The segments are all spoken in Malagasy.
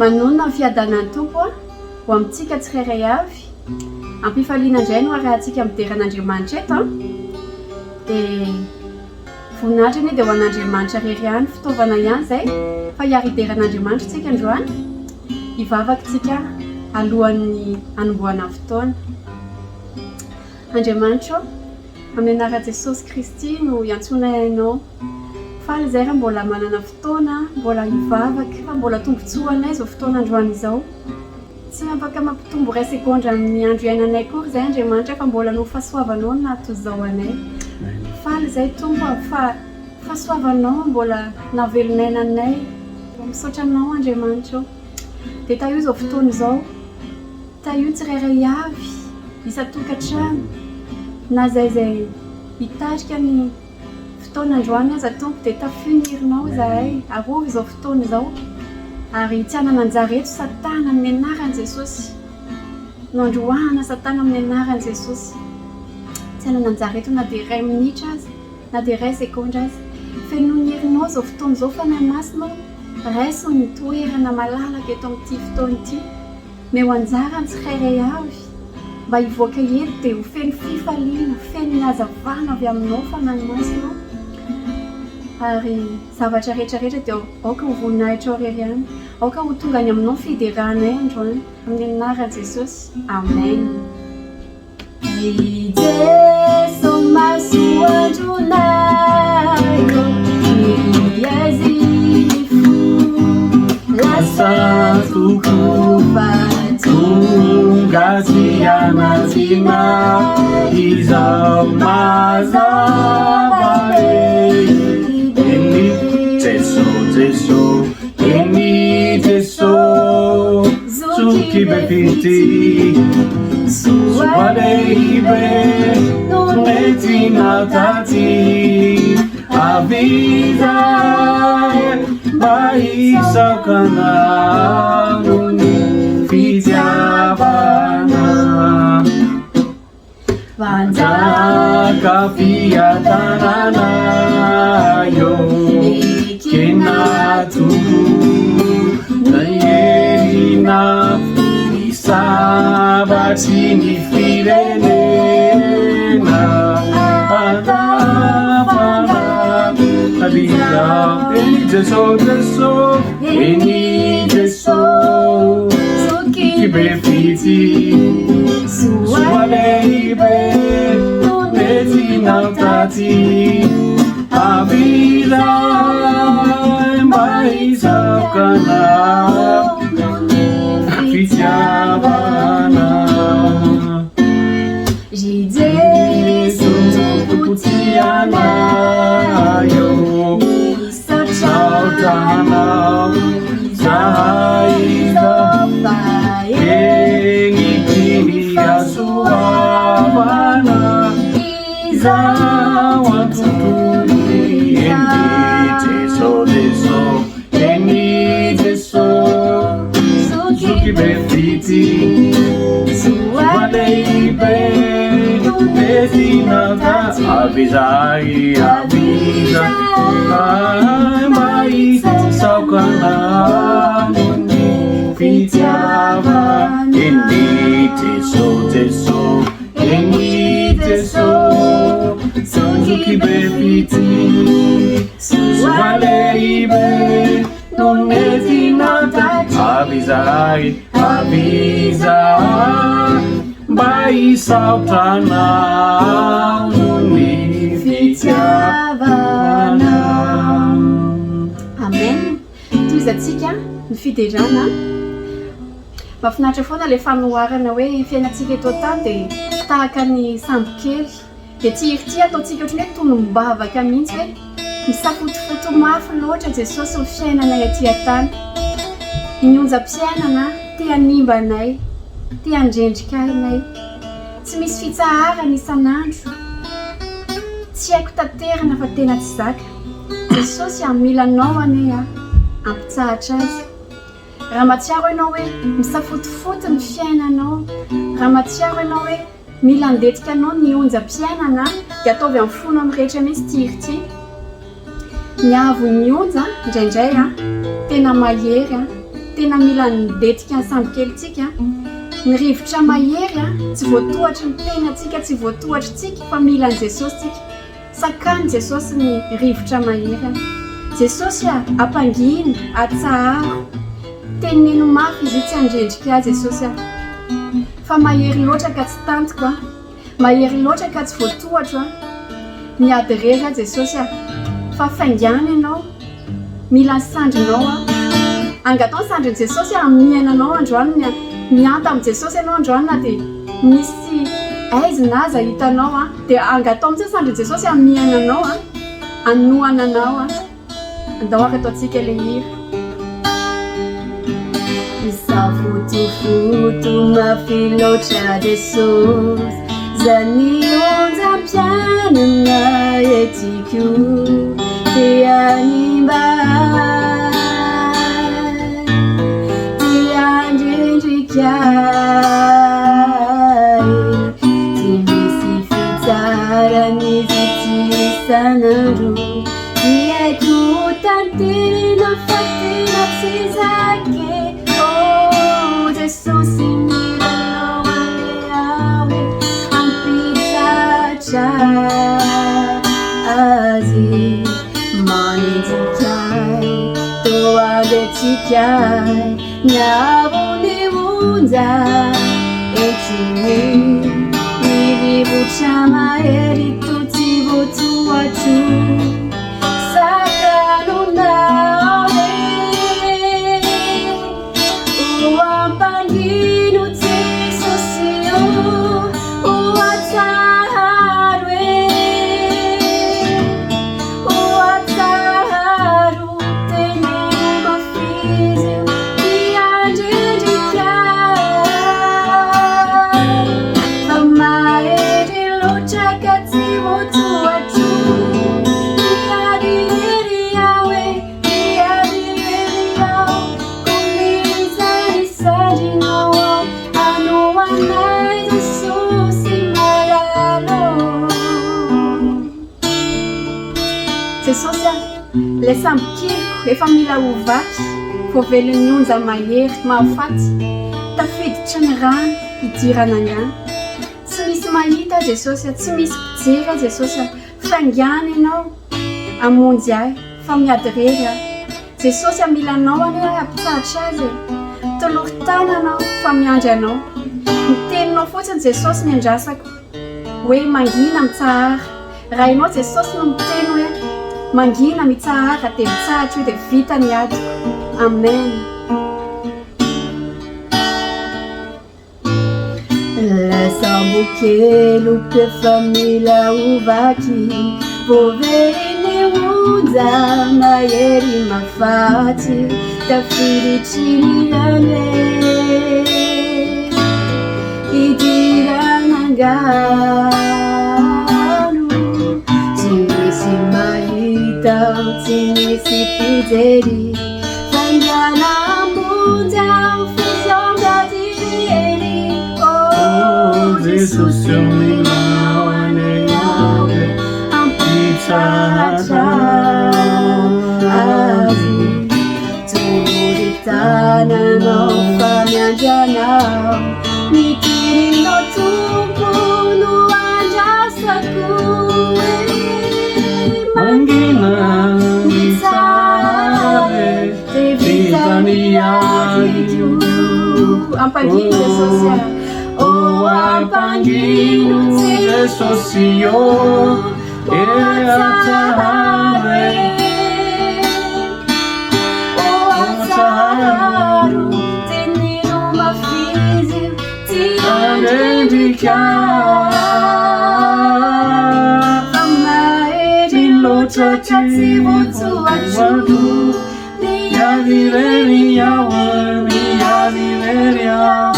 Manonona ny fiadanan'ny Tompo ho amintsika tsirairay avy. Am-pifaliana indray no arahantsika midera an'Andriamanitra eto an. Dia voninahitra anie dia ho an'Andriamanitra irery ihany, fitaovana ihany izay fa hiara-hidera an'Andriamanitra isika androany. Hivavaka isika alohan'ny hanombohana ny fotoana. Andriamanitra ô, amin'ny anaran'i Jesosy Kristy no iantsoanay Anao. Faly izahay raha mbola manana fotoana mbola hivavaka, fa mbola tombontsoa ho anay izao fotoana androany izao. Tsy afaka mampitombo iray segondra amin'ny andro iainanay akory izahay Andriamanitra fa mbola noho fahasoavanao no nahatoy izao anay. Faly izahay Tompo a, fa fahasoavanao mbola nahavelon'aina anay. Misaotra Anao Andriamanitra ô. Dia tahio izao fotoana izao. Tahio ny tsirairay avy isan-tokantrano na izay izay hitarika ny fotoana androany aza Tompo dia tafio ny herinao izahay, arovy izao fotoana izao ary tsy hanana anjara eto satana amin'ny anaran'i Jesosy no androahana satana amin'ny anaran'i Jesosy tsy hanana anjara eto na dia iray minitra aza na dia iray segondra aza. Fenoy ny herinao izao fotoana izao Fanahy Masina ô, raiso ny toerana malalaka eto amin'ity fotoana ity. Meo anjara ny tsirairay avy mba hivoaka eto dia ho feno fifaliana, feno ny hazavana avy aminao Fanahy Masina ô. Ary zavatra rehetra rehetra dia aoka ho voninahitrao irery ihany. Aoka ho tonga any aminao ny fideranay androany. Amin'ny anaran'i Jesosy. Amen. Ry Jeso masoandronay ô, ny aizin'ny fo lasa tokoa fa Tonga tsy anatina izao mazava be. Eny Jeso, Jeso, eny Jeso. Zoky be fitia, soa lehibe no nentina taty. Avy izahay mba hisaokana noho ny fitiavana. Mpanjaka fiadanana eo ekena Tompo Naherina ny sabatry ny firenena Atafana Avia Eny Jeso Jeso Eny Jeso Zoky be fitia Soa lehibe nentina taty Avy izahay mba hisakana fitiavana Ry Jeso Tompo tianay ô Misaotra Anao izahay izao fa heniky ny hasoavana izao antontolo Eny Jeso Jeso Eny Jeso Zoky be fitia Soa lehibe Nentina Avy izahay Avy izahay Mba hisaokana noho ny fitiavana Eny Jeso Jeso Eny Jeso Zoky be fitia Soa lehibe no nentina Avy izahay Avy izahay Mba hisaotra Anao noho ny fitiavana. Amen. Tohizantsika ny fiderana. Mahafinaritra foana ilay fanoharana hoe fiainantsika eto an-tany dia tahaka ny sambo kely. Dia ity hira ity ataontsika ohatran'ny hoe tonom-bavaka mihitsy hoe misafotofoto mafy loatra Jesosy ny fiainanay aty an-tany. Ny onjam-piainana te hanimba anay, te handrendrika anay. Tsy misy fitsaharana isan'andro. Tsy haiko taterina fa tena tsy zaka. Jesosy a, mila anao anie aho, hampitsahatra azy. Raha mahatsiaro ianao hoe misafotofoto ny fiainanao, raha mahatsiaro ianao hoe mila handetika anao ny onjam-piainana dia ataovy amin'ny fonao mirehitra mihitsy ity hira ity. Ny haavon'ny onja indraindray tena mahery, tena. tena mila nilentika ny sambokelintsika. Ny rivotra mahery tsy voatohatry ny tenantsika, tsy voatohatritsika fa mila an'i Jesosy tsika. Sakano Jesosy ny rivotra mahery an. Jesosy a, ampangino, atsaharo. Teneno mafy izy io tsy handrendrika ahy Jesosy a. Fa mahery loatra ka tsy tantiko an. Mahery loatra ka tsy voatohatro an. Miady irery aho Jesosy a. Fa faingàna ianao. Mila ny sandrinao aho. Angatao ny sandrin'i Jesosy hamihana anao androany ny mihanta amin'i Jesosy ianao androany na dia misy aizina aza hitanao an, dia angatao mihitsy ny sandrin'i Jesosy hamihana anao an, hanohana anao an. Andao ary ataontsika ilay hira. Misafotofoto mafy loatra Jesosy, zany onjam-piainana etiko te hanimba ahy, te handrendrika ahy, tsy misy fitsarana izy ity isan'andro. Ny haiko tanterina fa tena tsy zaka e Oh Jesosy mila anao anie aho e Hampitsahatra azy Manenjika ahy toa andetika ahy Ny haavon'ny onja entiny Ny rivotra mahery toa tsy voatohatro Sakanonao e O ampangino Jesosy ô O atsaharo e O atsaharo Teneno mafy izy io Hiandrindrika Fa mahery loatra ka tsy voatohatro Miady irery aho e, miady irery aho Koa mila ny sandrinao aho Hanohanay Jesosy malala ô. Jesosy a! Ilay sambokeliko efa mila ho vaky, voavelin'ny onja mahery mahafaty, tafiditry ny rano hidirana angano. Tsy misy mahita aho Jesosy a, tsy misy mpijery aho Jesosy a, faingàna Ianao hamonjy ahy fa miady irery aho. Jesosy a, mila Anao anie aho hampitsahatra azy e. Tolory tanana aho fa miandry Anao. Ny teninao fotsiny Jesosy ny andrasako. Hoe mangina mitsahara. Raha ianao Jesosy no miteny hoe mangina mitsahara dia mitsahatra io dia vita ny adiko. Amen. Ilay sambokeliko efa mila ho vaky Voaverin'ny onja mahery mahafaty Tafiditry ny rano e Hidirana angano Tsy misy mahita, tsy misy mpijery Faingana hamonjy aho f'izaho miady irery Oh Jesosy ô milaho anie aho e Hampitsahatra azy Tolory tananao fa miandry anao Ny teninao Tompo no andrasako e Mangina mitsara e Dia vita ny adiko Ampangino Jesosy a Oh ampangino Jesosy ô O atsaharo e O atsaharo Teneno mafy izy io Tsy handrendrika Fa mahery loatra ka tsy voatohatro Miady irery aho Miady irery aho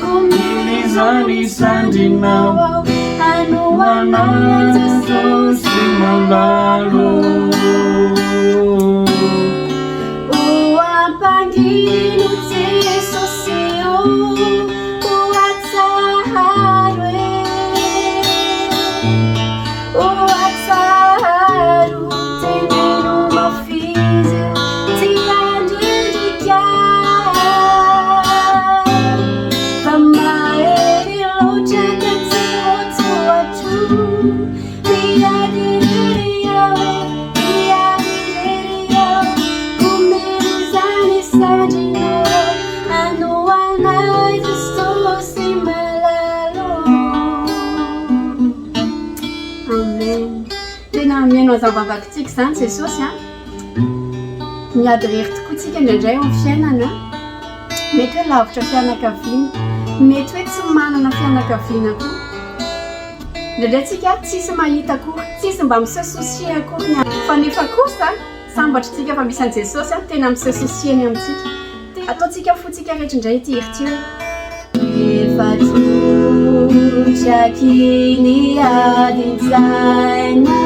Koa mila izany sandrinao aho Hanohanay Jesosy malalo O ampangino Jesosy ô O atsaharo e O atsaharo Teneno mafy izy io Tsy handrendrika ahy. Mihaino an'izany vavakitsika izany Jesosy a. Miady irery tokoa tsika indraindray eo amin'ny fiainana. Mety hoe lavitra fianakaviana, mety hoe tsy manana fianakaviana koa. Indraindray tsika tsisy mahita akory, tsisy mba mi-se soucier akory ny aminy. Fa nefa kosa sambatra tsika fa misy an'i Jesosy tena mi-se soucier ny amintsika. Ataontsika fontsika rehetra indray ity hira ity hoe. Efa trotraky ny adin-tsaina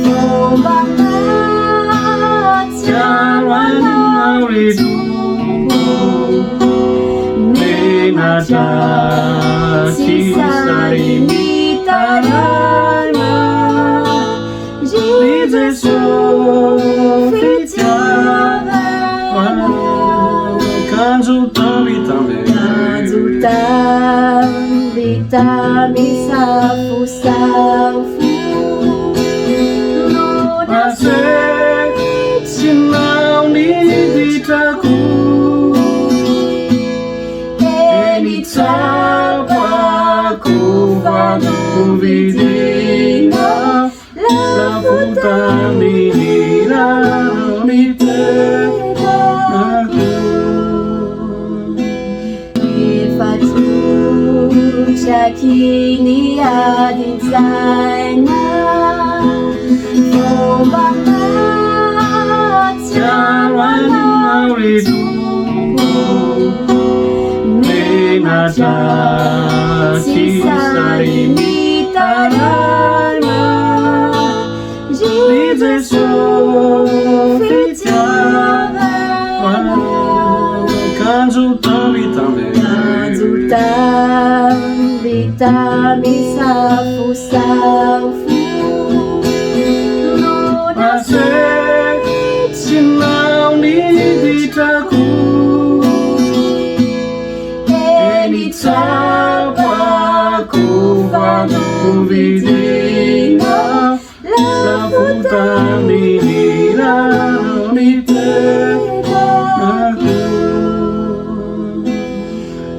vao mba mahatsiaro anao ry Tompo Menatra tsy sahy mitaraina Ry Jeso fitiavana. Kanjo tambitamby. Kanjo tambitamby safosafo no Nasetrinao ny ditrako. Eny tsapako fa novidina. Lafo tamin'ny rano tenako. Efa trotraky ny adin-tsaina vao mba mahatsiaro anao ry Tompo. Menatra tsy sahy mitaraina Ry Jeso fitiavana Kanjo tambitamby Kanjo tambitamby safosafo No nasetrinao ny ditrako Eny tsapako fa novidina lafo tamin'ny ràn'ny tenako.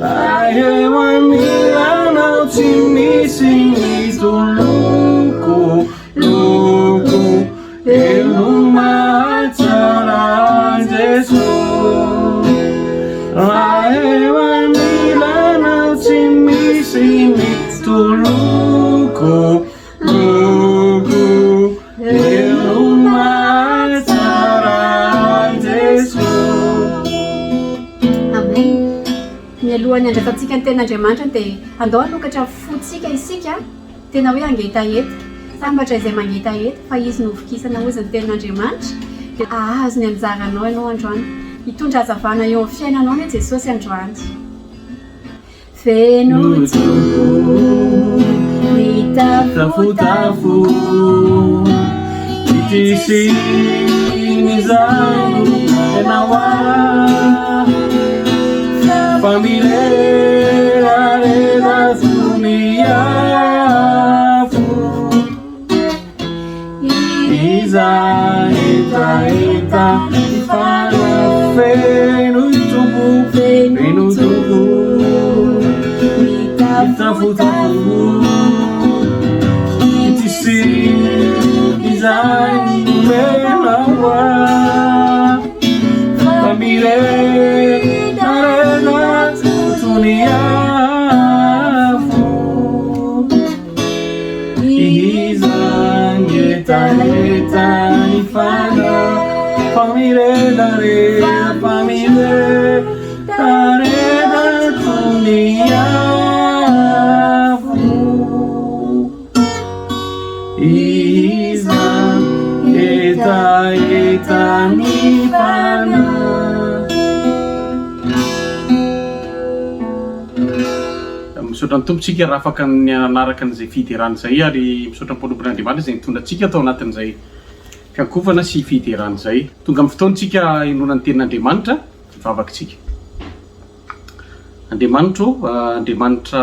Raha eo anilanao tsy misy ny toloko, loko, Eo no mahatsara an'i Jeso. Raha eo anilanao tsy misy ny toloko, loko. Eo no mahatsara an'i Jeso. Amen. Mialohan'ny handraisantsika ny tenin'Andriamanitra dia andao hanokatra fontsika isika. Tena hoe hangetaheta. Sambatra izay mangetaheta fa izy no hovokisana hozy ny tenin'Andriamanitra dia hahazo ny anjaranao ianao androany. Hitondra hazavana eo amin'ny fiainanao anie Jesosy androany. Feno Tompo ny tafotafo Ity sy ny izay ianao ahy Fa miredareda toy ny afo Izay hetaheta Feno Tompo, feno Tompo Mitafotafo Ity sy izay nomenao ahy Fa miredareda toy ny afo Izany hetaheta ny fanahy Fa miredareda, fa miredareda toy ny afo Izany hetaheta ny fanahy. Misaotra ny Tompo tsika raha afaka ny nanaraka an'izay fiderana izay ary misaotra ny mpanompon'Andriamanitra izay nitondra antsika tao anatin'izay fiankofana sy fiderana izay. Tonga amin'ny fotoana tsika hinoana ny tenin'Andriamanitra, hivavaka tsika. Andriamanitra ô, Andriamanitra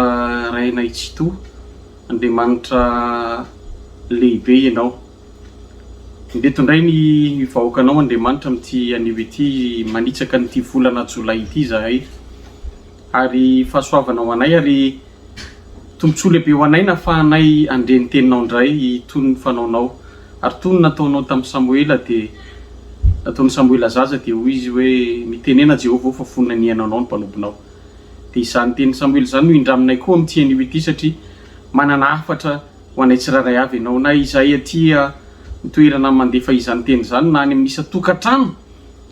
Rainay Tsitoha, Andriamanitra lehibe Ianao. Ireto indray ny vahoakanao Andriamanitra amin'ity anio ity, manitsaka an'ity volana jolay ity izahay. Ary fahasoavana ho anay ary. Tombontsoa lehibe ho anay nafahanay handre ny teninao indray toy ny fanaonao. Ary toy ny nataonao tamin'i Samoela dia nataon'i Samoela zaza dia hoy izy hoe, Mitenena Jehovah ô fa vonona ny hihaino anao ny mpanomponao. Dia izany tenin'i Samoela izany no indraminay koa amin'ity anio ity satria manana hafatra ho anay tsirairay avy ianao na izahay aty an-toerana mandefa izany teny izany na any amin'ny isan-tokantrano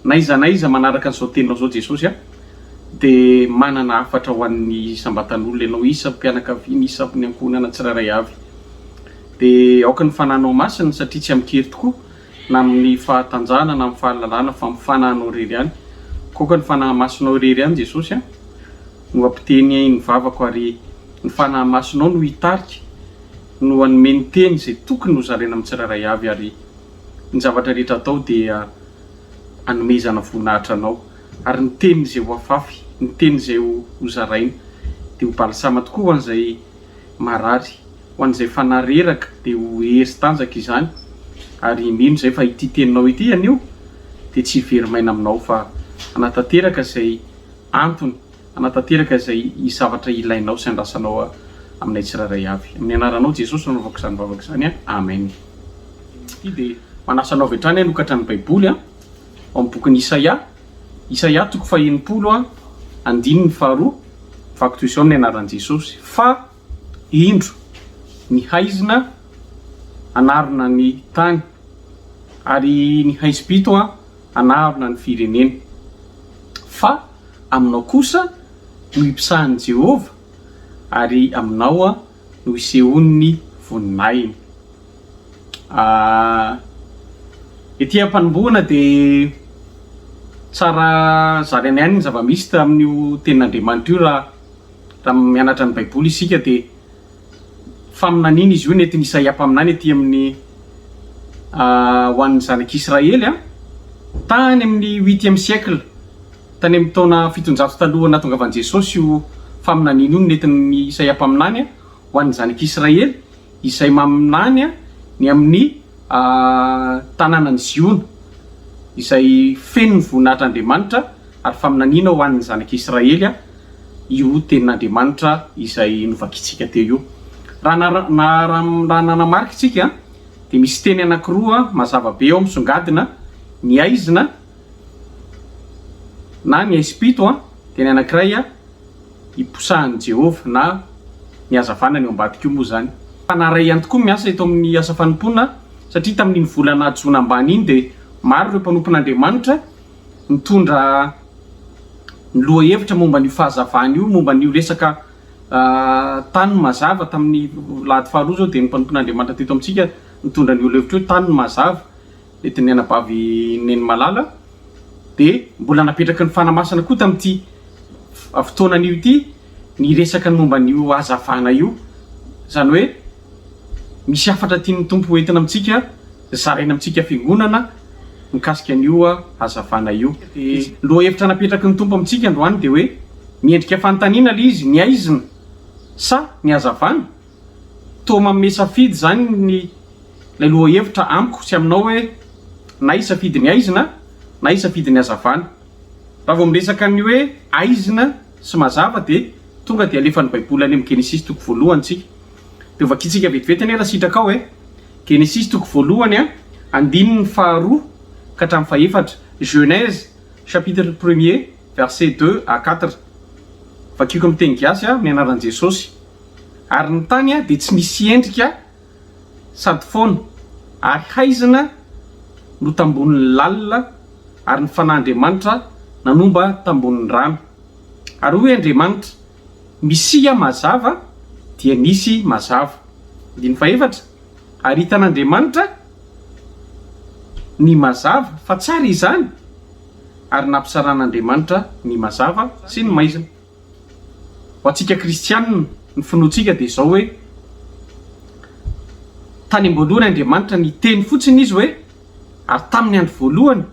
na aiza na aiza manaraka an'izao teninao izao Jesosy a dia manana hafatra ho an'ny isam-batan'olona ianao isam-pianakaviana isam-ny ankohonana tsirairay avy dia aoka ny fananao masina satria tsy amin-kery tokoa na amin'ny fahatanjahana na amin'ny fahalalana fa amin'ny fanahinao irery ihany koa aoka ny fanahy masinao irery ihany Jesosy a no hampiteny ny vavako ary ny Fanahy Masinao no hitarika, no hanome ny teny izay tokony ho zaraina amin'ny tsirairay avy ary ny zavatra rehetra atao dia hanomezana voninahitra Anao ary ny teny izay ho afafy, ny teny izay ho zaraina dia ho balsama tokoa ho an'izay marary, ho an'izay fanahy reraka dia ho hery sy tanjaka izany ary mino izay fa ity teninao ity anio dia tsy hivery-maina aminao fa hanatanteraka izay antony hanatanteraka izay zavatra ilainao sy andrasanao aminay tsirairay avy. Amin'ny anaranao Jesosy no anaovako izany vavaka izany. Amen. Ity dia manasa anao avy hatrany hanokatra ny Baiboly ao amin'ny bokin'i Isaia, Isaia toko faha-60 andininy faharoa, vaky toy izao ny anaran'i Jesosy, Fa indro ny haizina hanarona ny tany, ary ny haizim-pito hanarona ny firenena. Fa aminao kosa no hipisahan'i Jehovah, ary aminao no hisehoan'ny voninahiny. Ety am-panombohana dia tsara zaraina ihany ny zava-misy tamin'io tenin'Andriamanitra io raha raha mianatra ny Baiboly isika dia faminaniana izy io nentin'i Isaia mpaminany aty amin'ny ho an'ny zanak'Israely tany amin'ny huitième siècle, tany amin'ny taona 700 talohan'ny nahatongavan'i Jesosy io faminaniana io no nentin'i Isaia mpaminany ho an'ny zanak'Israely izay maminany ny amin'ny tanànan'i Ziona izay feno ny voninahitr'Andriamanitra ary faminaniana ho an'ny zanak'Israely io tenin'Andriamanitra izay novakintsika teo io. Raha raha nanamarika isika dia misy teny anankiroa mazava be ao misongadina, ny haizina na ny haizim-pito dia ny anankiray iposahan'i Jehovah na ny hazavana ny ao ambadika io moa izany. Fanahy iray ihany tokoa miasa eto amin'ny asa fanompoana satria tamin'iny volana jona ambany iny dia maro ireo mpanompon'Andriamanitra nitondra ny lohahevitra momba an'io fahazavana io, momba an'io resaka tany no mazava, tamin'ny lahady faharoa izao dia ny mpanompon'Andriamanitra teto amintsika nitondra an'io lohahevitra io, tany no mazava, nentin'ny anabavy Neny Malala, dia mbola napetraky ny Fanahy Masina koa tamin'ity fotoana anio ity ny resaka ny momba an'io hazavana io, izany hoe misy hafatra tian'ny Tompo hoentina amintsika, zaraina amintsika fiangonana mikasika an'io hazavana io. Dia lohahevitra napetraky ny Tompo amintsika androany dia hoe, miendrika fanontaniana ilay izy, ny haizina sa ny hazavana? Toa manome safidy izany ny ilay lohahevitra amiko sy aminao hoe na hisafidy ny haizina na hisafidy ny hazavana. Raha vao miresaka ny hoe haizina sy mazava dia tonga dia alefan'ny Baiboly any amin'ny Genesisy toko voalohany tsika. Dia hovakintsika vetivety anie raha sitrakao e. Genesisy toko voalohany andininy faharoa ka hatramin'ny fahefatra, Genèse chapitre premier verset 2 à 4. Vakiko amin'ny teny gasy amin'ny anaran'i Jesosy. Ary ny tany dia tsy nisy endrika sady foana, ary haizina no tambonin'ny lalina, ary ny Fanahin'Andriamanitra nanomba tambonin'ny rano. Ary hoy Andriamanitra, Misia mazava, dia nisy mazava. Andininy fahefatra, Ary hitan'Andriamanitra ny mazava, fa tsara izany, ary nampisaran'Andriamanitra ny mazava sy ny maizina. Ho antsika kristianina, ny finoantsika dia izao hoe, tany am-boalohany Andriamanitra niteny fotsiny Izy hoe, ary tamin'ny andro voalohany,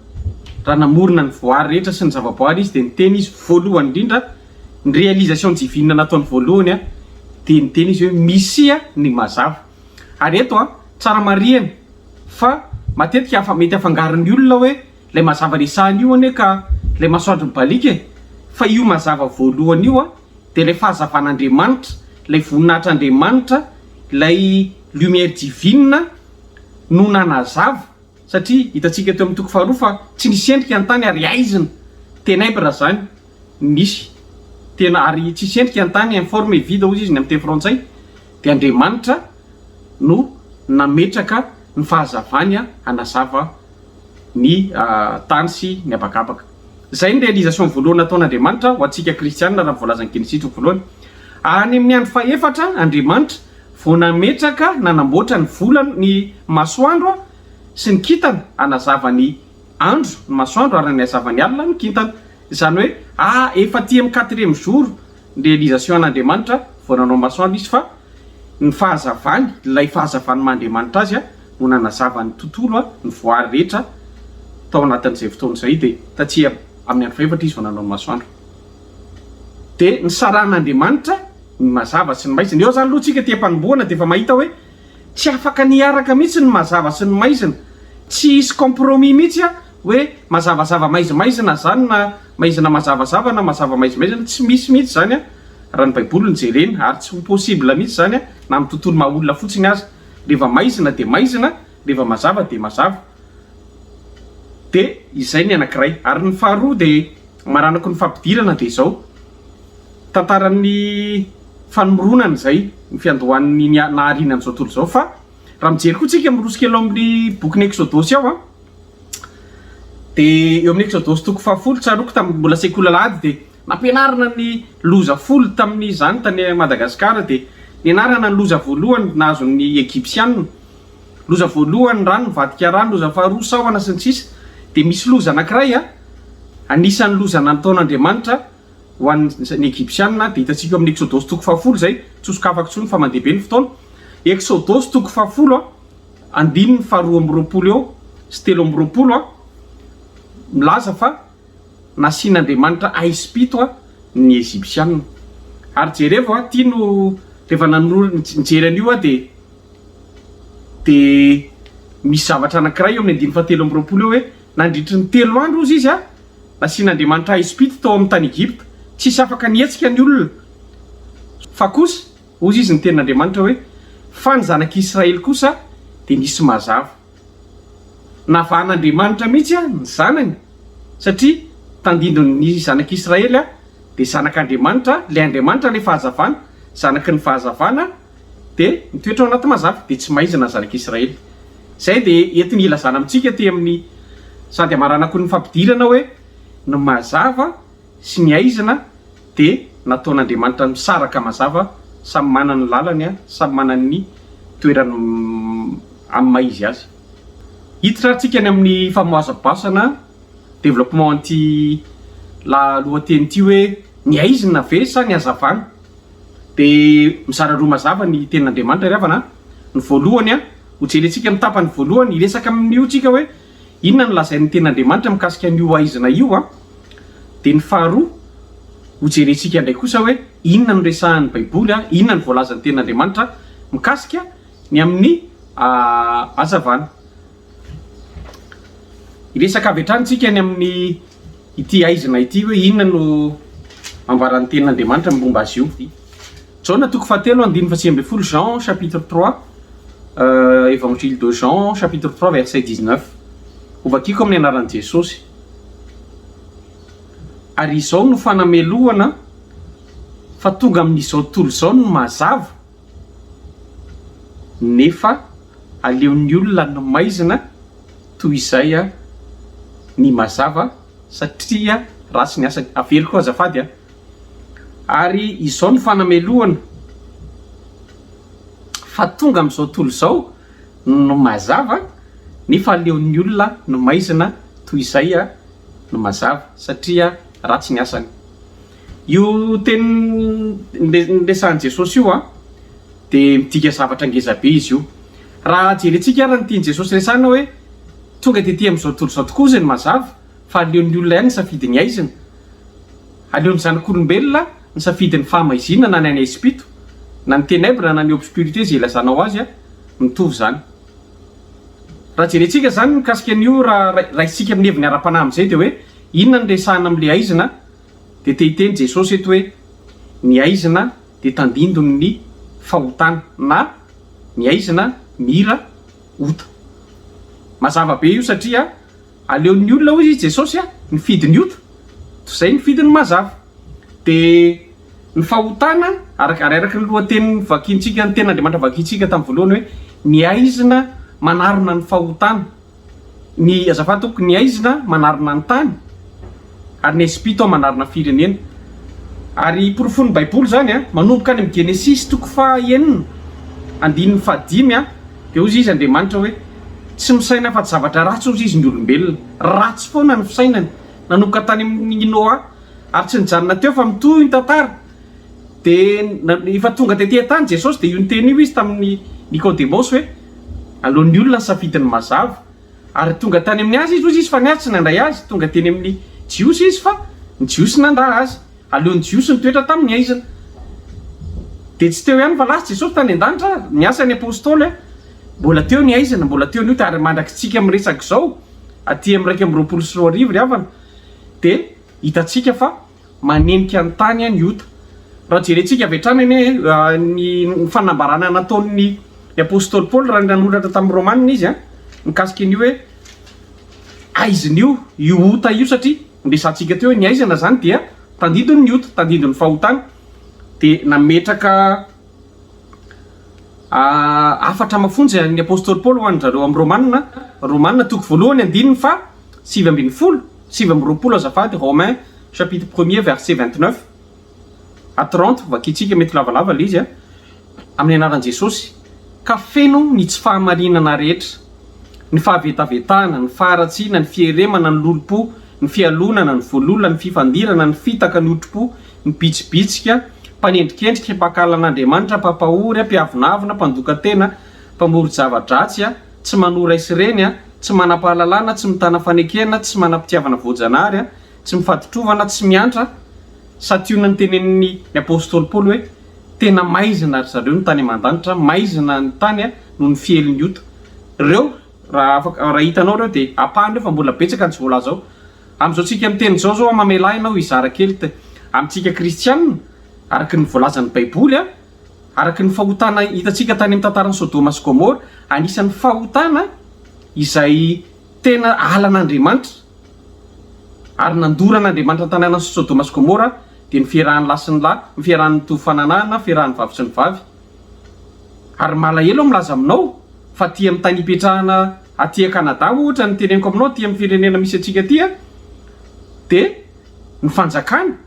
raha namorona ny voary rehetra sy ny zava-boary Izy dia niteny Izy voalohany indrindra, ny réalisation divine nataony voalohany dia niteny Izy hoe misia ny mazava. Ary eto tsara marihina fa matetika mety afangaron'ny olona hoe Ilay mazava resahina io anie ka ilay masoandro mibaliaka e! Fa io mazava voalohany io dia ilay fahazavan'Andriamanitra, Ilay voninahitr'Andriamanitra, ilay lumière divine no nanazava, satria hitantsika teo amin'ny toko faharoa fa tsy nisy endrika ny tany ary haizina, ténèbres izany, nisy tena ary tsisy endrika ny tany, informe et vide hozy izy ny amin'ny teny frantsay, dia Andriamanitra no nametraka ny fahazavany hanazava ny tany sy ny habakabaka. Izay ny réalisation voalohany nataon'Andriamanitra ho antsika kristianina raha ny voalazan'ny Genesisy toko voalohany. Any amin'ny andro fahefatra Andriamanitra vao nametraka nanamboatra ny volana, ny masoandro sy ny kintana hanazava ny andro ny masoandro ary hanazava ny alina ny kintana. Izany hoe a efa aty amin'ny quatrième jour ny réalisation an'Andriamanitra vao nanao masoandro izy fa ny fahazavany, ilay fahazavan'ny maha Andriamanitra azy no nanazava ny tontolo, ny voary rehetra tao anatin'izay fotoana izay dia taty amin'ny andro fahefatra izy vao nanao ny masoandro. Dia nisarahan'Andriamanitra ny mazava sy ny maizina. Eo izany aloha tsika aty am-panombohana dia efa mahita hoe tsy afaka ny hiaraka mihitsy ny mazava sy ny maizina. Tsy hisy compromis mihitsy hoe mazavazava maizimaizina izany na maizina mazavazava na mazava maizimaizina, tsy misy mihitsy izany raha ny baiboly no jerena ary tsy ho possible mihitsy izany na amin'ny tontolo maha olona fotsiny aza, rehefa maizina dia maizina, rehefa mazava dia mazava, dia izay ny anankiray. Ary ny faharoa dia maranako ny fampidirana dia izao, tantaran'ny famoronana izay, ny fiandohan'ny nahariana an'izao tontolo izao fa raha mijery koa tsika miroso kely ao amin'ny bokin'ny Eksodosy ao an, Dia eo amin'ny Eksodosy toko fahafolo, tsaroako tamin'ny mbola sekoly alahady dia nampianarina ny loza folo tamin'izany tany Madagasikara dia nianarana ny loza voalohany nahazo ny Egypsiana. Loza voalohany rano nivadika rano, loza faharoa sahona sy ny sisa Dia misy loza anankiray anisan'ny loza nataon'Andriamanitra ho an'ny Egypsiana dia hitantsika eo amin'ny Eksodosy toko fahafolo izay, tsy hosokafako intsony fa mandeha be ny fotoana. Eksodosy toko fahafolo. Andininy faha 22 eo sy 23 a, milaza fa nasian'Andriamanitra aizim-pito a ny Egyptiana. Ary jerevo a, ity no rehefa nanoro nijery an'io aho dia dia misy zavatra anankiray eo amin'ny andininy faha 23 eo hoe nandritry ny telo andro hozy izy a, nasian'Andriamanitra aizim-pito tao amin'ny tany Egypta, tsisy afaka nihetsika ny olona. Fa kosa Hozy izy ny tenin'Andriamanitra hoe, Fa ny zanak'Israely kosa dia nisy mazava. Navahan'Andriamanitra mihitsy ny zanany, satria tandindon'ny zanak'Israely dia zanak'Andriamanitra, ilay Andriamanitra ilay fahazavana, zanaky ny fahazavana dia mitoetra ao anaty mazava, dia tsy maizina ny zanak'Israely. Izay dia entiny hilazana amintsika aty amin'ny sady hamaranako ny fampidirana hoe, ny mazava sy ny haizina dia nataon'Andriamanitra misaraka mazava, samy manana ny lalany, samy manana ny toerany amin'ny maha izy azy. Hiditra ary tsika any amin'ny famoazabasana, développement, an'ity lohateny ity hoe ny haizina ve sa ny hazavana? Dia mizara roa mazava ny tenin'Andriamanitra ry havana a! Ny voalohany a, hojerentsika amin'ny tapany voalohany, hiresaka amin'io tsika hoe Inona no lazain'ny Tenin'Andriamanitra mikasika an'io haizina io an? Dia ny faharoa, hojerentsika indray kosa hoe inona no resahin'ny Baiboly an, inona no voalazan'ny Tenin'Andriamanitra mikasika ny amin'ny hazavana. Hiresaka avy hatrany isika ny amin'ny ity haizina ity hoe inona no ambaran'ny Tenin'Andriamanitra momba azy io. Jaona toko fahatelo andininy faha-19 Jean chapitre 3 Évangile de Jean chapitre 3 verset 19 Hovakiko amin'ny anaran'i Jesosy Ary izao no fanamelohana fa tonga amin'izao tontolo izao ny mazava nefa aleon'ny olona ny maizina toy izay ny mazava satria ratsy ny asany. Averiko azafady a. Ary izao no fanamelohana, fa tonga amin'izao tontolo izao no mazava, nefa aleon'ny olona no maizina toy izay no mazava, satria ratsy ny asany. Io teny niresahan'i Jesosy io dia midika zavatra ngeza be izy io. Raha jerentsika ary ny tian'i Jesosy resahina hoe tonga tety amin'izao tontolo izao tokoa izy ny mazava, fa aleon'ny olona ihany nisafidy ny haizina. Aleon'ny zanak'olombelona nisafidy ny fahamaizinana na ny haizim-pito, na ny ténèbres na ny obscurité izay ilazanao azy, mitovy izany. Raha jerentsika izany mikasika an'io raha raisintsika amin'ny heviny ara-panahy amin'izay dia hoe inona no resahina amin'ilay haizina dia te hiteny Jesosy eto hoe ny haizina. dia tandindon'ny fahotana na ny aizina mira ota. Mazava be io satria aleon'ny olona hoy izy Jesosy nifidy ny ota toy izay nifidy ny mazava. Dia ny fahotana araka ary araka ny lohateny vakintsika ny tenin'Andriamanitra vakintsika tamin'ny voalohany hoe ny aizina manarona ny fahotana. Ny, azafady tompoko, ny aizina manarona ny tany ary ny aizim-pito manarona firenena. Ary porofoin'ny Baiboly izany an, manomboka any amin'ny Genesisy toko faha enina, andininy faha dimy an, dia hozy izy Andriamanitra hoe, tsy misaina afa-tsy zavatra ratsy hozy izy ny olombelona. Ratsy foana ny fisainany, nanomboka tany amin'i Noa, ary tsy nijanona teo fa mitohy ny tantara. Dia efa tonga tety an-tany Jesosy dia io niteny io izy tamin'i Nikodemosy hoe, aleon'ny olona ny safidiny mazava. Ary tonga tany amin'ny azy izy hozy izy fa ny azy tsy nandray azy, tonga teny amin'ny Jiosy izy fa ny Jiosy nandà azy. Aleon'ny Jiosy nitoetra tamin'ny haizina. Dia tsy teo ihany fa lasa Jesosy tany an-danitra, niasa ny Apostoly, mbola teo ny haizina, mbola teo ny ota ary mandrakitsika miresaka izao aty amin'ny 2021 ry havana dia hitantsika fa manenika ny tany ny ota. Raha jerentsika avy hatrany anie ny fanambarana nataon'ny apostoly Paoly raha nanoratra tamin'ny Romana izy mikasika an'io hoe aizina io, io ota io satria noresahantsika teo hoe ny aizina izany dia tandindon'ny ota, tandindon'ny fahotana. Dia nametraka hafatra mafonja ny apostoly Paoly ho an-dry zareo amin'ny Romana, Romana toko voalohany andininy faha 19. 29 azafady, Romains chapitre premier verset 29 à 30, vakintsika mety lavalava ilay izy a, amin'ny anaran'i Jesosy, ka feno ny tsy fahamarinana rehetra, ny fahavetavetana, ny faharatsiana, ny fieremana, ny lolompo, ny fialonana, ny voalolona, ny fifandirana, ny fitaka, ny otripo, ny bitsibitsika, mpanendrikendrika, mpankala an'Andriamanitra, mpampahory, mpiavonavona, mpandoka tena, mpamoro-java-dratsy, tsy manoa ray sy reny, tsy manam-pahalalana, tsy mitana fanekena, tsy manam-pitiavana voajanahary, tsy mifaditrovana, tsy miantra, santionany tenenin'ny ny apostoly Paoly hoe, tena maizina ry zareo ny tany aman-danitra, maizina ny tany noho ny fielin'ny ota. Ireo, raha afaka, raha hitanao ireo dia ampahany ireo fa mbola betsaka ny tsy voalaza ao. Amin'izao tsika miteny izao zao mamelà ianao hizara kely amintsika kristianina, araka ny voalazan'ny baiboly, Araka ny fahotana hitantsika tany amin'ny tantaran'i Sodoma sy Gomora, anisan'ny fahotana izay tena halan'Andriamanitra ary nandoran'Andriamanitra ny tanànan'i Sodoma sy Gomora dia ny fiarahan'ny lahy sy ny lahy, ny fiarahan'ny mitovy fananahana, fiarahan'ny vavy sy ny vavy. Ary malahelo aho milaza aminao fa aty amin'ny tany ipetrahana aty Canada ohatra ny teneniko aminao aty amin'ny firenena misy antsika aty dia ny fanjakana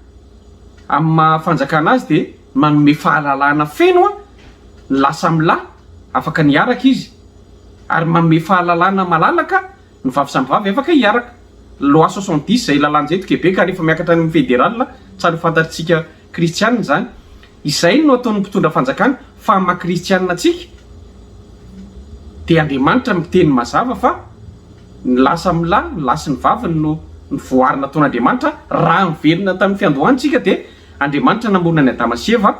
amin'ny maha fanjakana azy dia manome fahalalahana feno ny lahy samy lahy, afaka ny hiaraka izy, ary manome fahalalahana malalaka ny vavy samy vavy afaka hiaraka. Loi 70 izay lalàna izay eto Québec ary efa miakatra any amin'ny fédéral, tsara ho fantatr'tsika kristianina izany. Izay no ataon'ny mpitondra fanjakana, fa amin'ny maha kristianina antsika dia Andriamanitra miteny mazava fa ny lahy samy lahy, ny lahy sy ny vavy no ny voary nataon'Andriamanitra, raha miverina tamin'ny fiandohana isika dia Andriamanitra namorona an'i Adama sy Eva,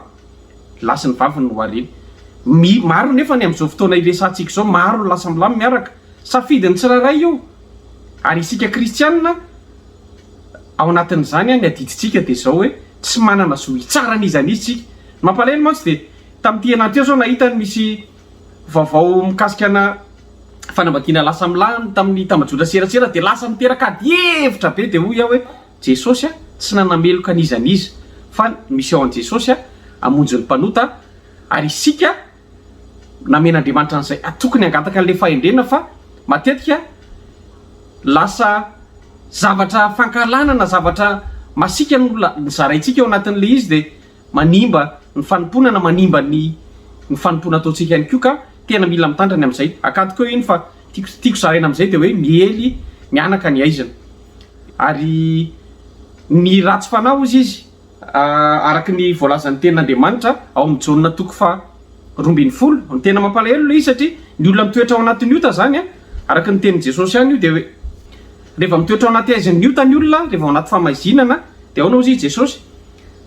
lahy sy ny vavy no nohariny. Mi, maro nefa ny amin'izao fotoana iresahantsika izao, maro ny lahy samy lahy miaraka. Safidin'ny tsirairay io. Ary isika kristianina, ao anatin'izany ny adidintsika dia izao hoe, tsy manana zo hitsara an'iza n'iza isika. Ny mampalahelo mantsy dia, tamin'ity herinandro ity aho izao nahita ny misy vaovao mikasika ana fanambadiana lahy samy lahy tamin'ny tambajotra serasera dia lasa niteraka adihevitra be dia hoy aho hoe, Jesosy tsy nanameloka an'iza n'iza fa ny mission an'i Jesosy hamonjy ny mpanota ary isika namen'Andriamanitra an'izay tokony hangataka an'ilay fahendrena fa matetika lasa zavatra fankahalana na zavatra masiaka no zaraintsika ao anatin'ilay izy dia manimba ny fanompoana na manimba ny ny fanompoana ataontsika ihany koa ka tena mila mitandrina amin'izay. Akatoko eo iny fa tiako tiako zaraina amin'izay dia hoe miely mianaka ny haizina. Ary ny ratsy fanahy hozy izy araka ny voalazan'ny tenin'Andriamanitra ao amin'ny Jaona toko faha 12. Ny tena mampalahelo ilay izy satria ny olona mitoetra ao anatin'ny ota izany araka ny tenin'i Jesosy ihany io dia hoe rehefa mitoetra ao anaty haizin'ny ota ny olona, rehefa ao anaty fahamaizinana dia ahoana hozy izy Jesosy?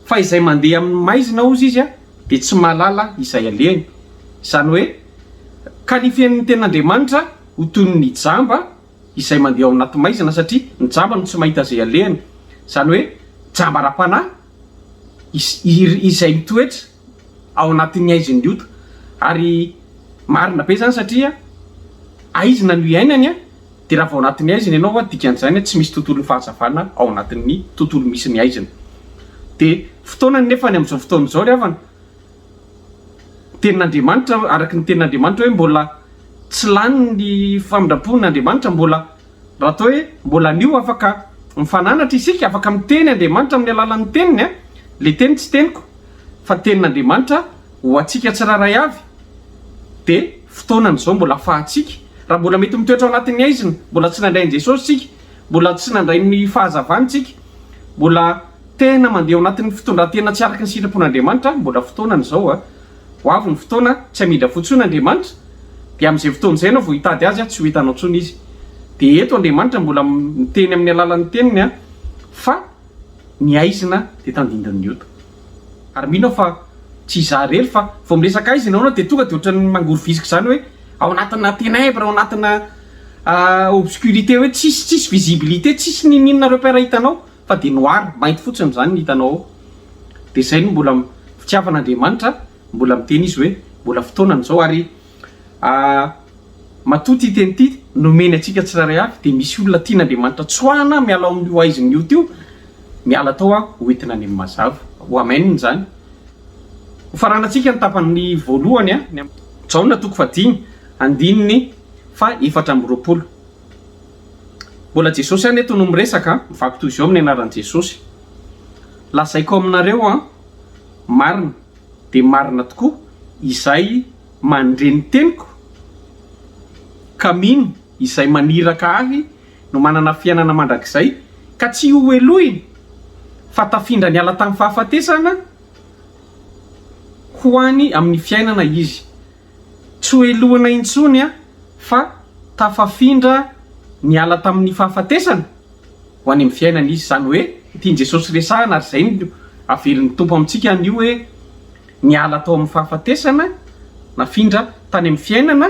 Fa izay mandeha amin'ny maizina hozy izy dia tsy mahalala izay alehany. Izany hoe qualifier-n'ny tenin'Andriamanitra ho toy ny jamba izay mandeha ao anaty maizina satria ny jamba no tsy mahita izay alehany. Izany hoe jamba ara-panahy izay mitoetra. ao anatin'ny haizin'ny ota. Ary marina be izany satria haizina no iainany an, dia raha vao anatin'ny haizina ianao an, dikan'izany tsy misy tontolon'ny fahazavana ao anatin'ny tontolo misy ny haizina. Dia fotoanany nefa ny amin'izao fotoana izao ry havana, tenin'Andriamanitra, araka ny tenin'Andriamanitra hoe mbola tsy lany ny famindram-pon'Andriamanitra, mbola raha atao hoe mbola anio afaka mifananatra isika, afaka miteny Andriamanitra amin'ny alalan'ny teniny an, le teny tsy teniko fa tenin'Andriamanitra ho antsika tsirairay avy, dia fotoanany izao mbola afahantsika, raha mbola mety mitoetra ao anatin'ny haizina, mbola tsy nandray an'i Jesosy isika, mbola tsy nandray ny fahazavany isika, mbola Tena mandeha ao anatin'ny fitondran-tena tsy araka ny sitrapon'Andriamanitra, mbola fotoanany izao a! Ho avy ny fotoana tsy hamindra fo intsony Andriamanitra, dia amin'izay fotoana izay ianao vao hitady Azy a, tsy ho hitanao intsony Izy. Dia eto Andriamanitra mbola miteny amin'ny alalan'ny teniny a, fa ny haizina dia tandindon'ny ota. Ary mino aho fa tsy izaho irery fa vao miresaka haizina ianao dia tonga dia ohatran'ny mangorovisika izany hoe ao anatina ténèbres, ao anatina obscurité hoe tsisy tsisy visibilité, tsisy n'inon'inona repère hitanao. fa dia noir, mainty fotsiny izany ny hitanao ao. Dia izay no mbola fitiavan'Andriamanitra, mbola miteny Izy hoe mbola fotoanany izao ary matoa ity teny ity nomeny antsika tsirairay avy dia misy olona tian'Andriamanitra tsoahana miala ao amin'io haizina io teo, miala tao aho ho entina any amin'ny mazava. Ho amen izany. Ho faranantsika ny tapany voalohany, Jaona toko fahadimy andininy faha 24. Mbola Jesosy ihany eto no miresaka an, mivaky toy izao amin'ny anaran'i Jesosy. Lazaiko aminareo an, marina dia marina tokoa izay mandre ny teniko ka mino izay maniraka ahy no manana fiainana mandrakizay ka tsy ho helohina fa tafindra niala tamin'ny fahafatesana ho any amin'ny fiainana izy. Tsy ho helohina intsony fa tafafindra niala tamin'ny fahafatesana ho any amin'ny fiainana izy. Izany hoe tian'i Jesosy resahina ary izay no averin'ny Tompo amintsika anio hoe niala tao amin'ny fahafatesana nafindra tany amin'ny fiainana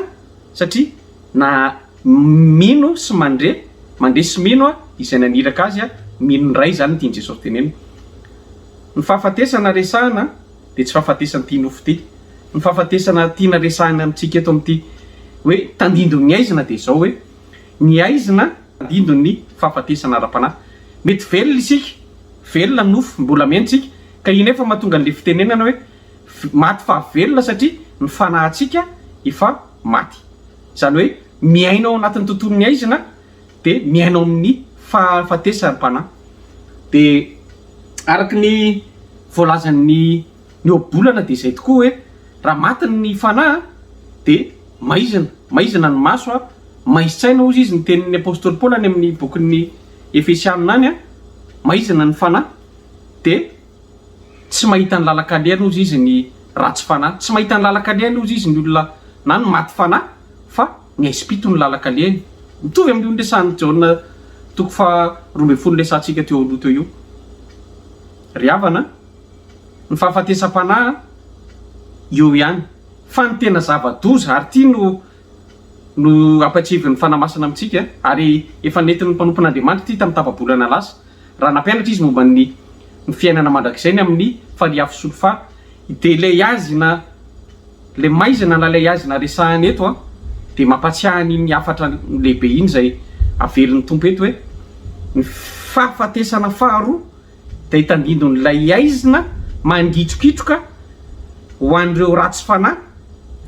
satria na mino sy mandre, mandre sy mino izay naniraka azy, mino ny Ray izany no tian'i Jesosy tenenina. Ny fahafatesana resahina dia tsy fahafatesan'ity nofo ity. Ny fahafatesana tiana resahina amintsika eto amin'ity hoe tandindon'ny haizina dia izao hoe, ny haizina tandindon'ny fahafatesana ara-panahy. Mety velona isika, velona ny nofo, mbola miaina isika, ka iny efa mahatonga an'ilay fitenenana hoe maty fahavelona satria ny fanahintsika efa maty. Izany hoe miaina ao anatin'ny tontolon'ny haizina dia miaina ao amin'ny fahafatesam-panahy. Dia araka ny voalazan'ny ny ohabolana dia izay tokoa hoe raha maty ny fanahy dia maizina, maizina ny maso, maizin-tsaina hozy izy ny tenin'ny apostoly Paoly any amin'ny bokin'ny Efesianina any, maizina ny fanahy dia tsy mahita ny lalan-kalehany hozy izy ny ratsy fanahy, tsy mahita ny lalan-kalehany hozy izy ny olona na ny maty fanahy fa ny aizim-pito ny lalan-kalehany. Mitovy amin'io niresahan'i Jaona toko faha 12 niresahantsika teo aloha teo io. Ry havana, ny fahafatesam-panahy eo ihany. Fa ny tena zava-doza, ary ity no no ampatsiahivin'ny Fanahy Masina amintsika, ary efa nentin'ny mpanompon'Andriamanitra ity tamin'ny tapa-bolana lasa, raha nampianatra izy momba ny ny fiainana mandrakizay ny amin'ny fariafo solfa, dia ilay haizina, ilay maizina na ilay haizina resahina eto an, dia mampatsiahy an'iny hafatra lehibe iny izay averin'ny Tompo eto hoe, ny fahafatesana faharoa dia tandindon'ilay haizina mangitrokitroka ho an'ireo ratsy fanahy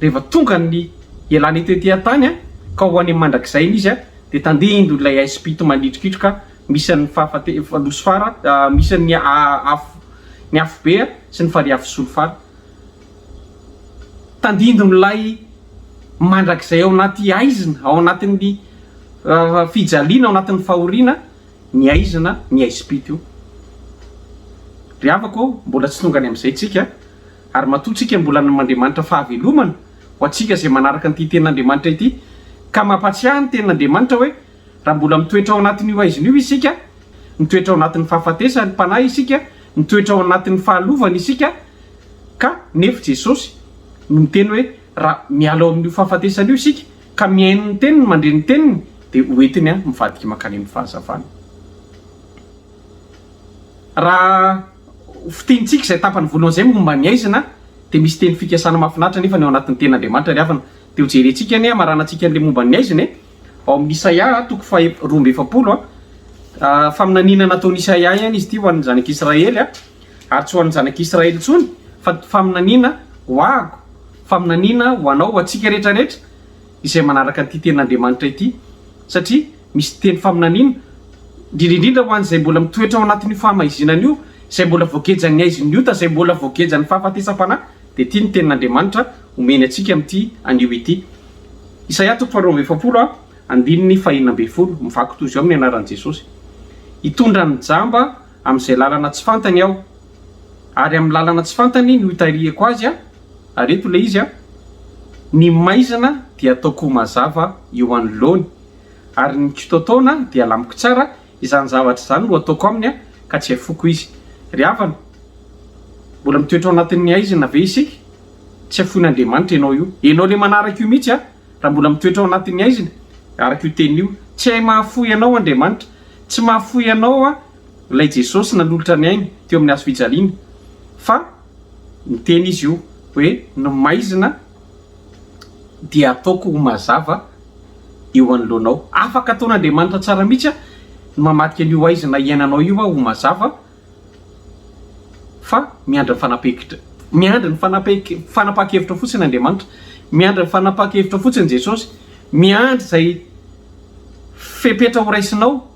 rehefa tonga ny ialana eto ety an-tany ka ho any amin'ny mandrakizay iny izy dia tandindon'ilay haizim-pito mangitrokitroka misy an'ny fahafate losifara misy an'ny afo ny afobe sy ny farihy afo solifara tandindon'ilay mandrakizay ao anaty haizina ao anatin'ny fijaliana ao anatin'ny fahoriana ny haizina ny haizim-pito io. Ry havako ô, mbola tsy tonga any amin'izay tsika, ary matoa tsika mbola nomen'Andriamanitra fahavelomana ho antsika izay manaraka an'ity tenin'Andriamanitra ity, ka mampatsiahy ny tenin'Andriamanitra hoe raha mbola mitoetra ao anatin'io haizina io isika, mitoetra ao anatin'ny fahafatesam-panahy isika, mitoetra ao anatin'ny fahalovana isika, ka nefo Jesosy no miteny hoe raha miala ao amin'io fahafatesana io isika, Ka mihaino ny teniny, mandre ny teniny, dia ho entiny mivadika mankany amin'ny fahazavana. Raha ho fintinintsika izay tapany voalohany izay momba ny haizina, Dia misy teny fikasana mahafinaritra anefa ny ao anatin'ny tenin'Andriamanitra ry havana. Dia ho jerentsika anie hamaranantsika an'ilay momba ny haizina e. Ao amin'ny Isaia toko faha 42 a, faminaniana nataon'i Isaia ihany izy ity ho an'ny zanak'Israely a, ary tsy ho an'ny zanak'Israely intsony fa faminaniana ho ahako, faminaniana ho anao, ho antsika rehetra rehetra izay manaraka an'ity tenin'Andriamanitra ity. Satria misy teny faminaniana, indrindra indrindra ho an'izay mbola mitoetra ao anatin'io fahamaizinana io, izay mbola voagejan'ny haizin'ny ota, izay mbola voagejan'ny fahafatesam-panahy, dia ity ny tenin'Andriamanitra omeny antsika amin'ity anio ity. Isaia toko faharoa amby 40 andininy fahenina ambin'ny folo, mivaky toy izao amin'ny anaran'i Jesosy, Hitondra ny jamba amin'izay lalana tsy fantany Aho, ary amin'ny lalana tsy fantany no hitarihako azy, ary eto ilay izy, ny maizina dia ataoko ho mazava eo anoloany, ary ny kitoatoana dia alamiko tsara, izany zavatra izany no ataoko aminy, ka tsy hafoko izy. Ry havana, mbola mitoetra ao anatin'ny haizina ve isika? Tsy hafoin'Andriamanitra ianao io. Ianao ilay manaraka io mihitsy, raha mbola mitoetra ao anatin'ny haizina, araka io teniny io. Tsy hay mahafoy anao Andriamanitra. Tsy mahafoy anao ilay Jesosy nanolotra ny ainy teo amin'ny hazo fijaliana. Fa niteny Izy io hoe ny maizina dia ataoko ho mazava eo anoloanao. Afaka ataon'Andriamanitra tsara mihitsy ny mamadika an'io haizina iainanao io ho mazava fa miandry ny fanapahan-kevitra, miandry ny fanapahan-kevitra fotsiny Andriamanitra, miandry ny fanapahan-kevitra fotsiny Jesosy, miandry izay fepetra ho raisinao,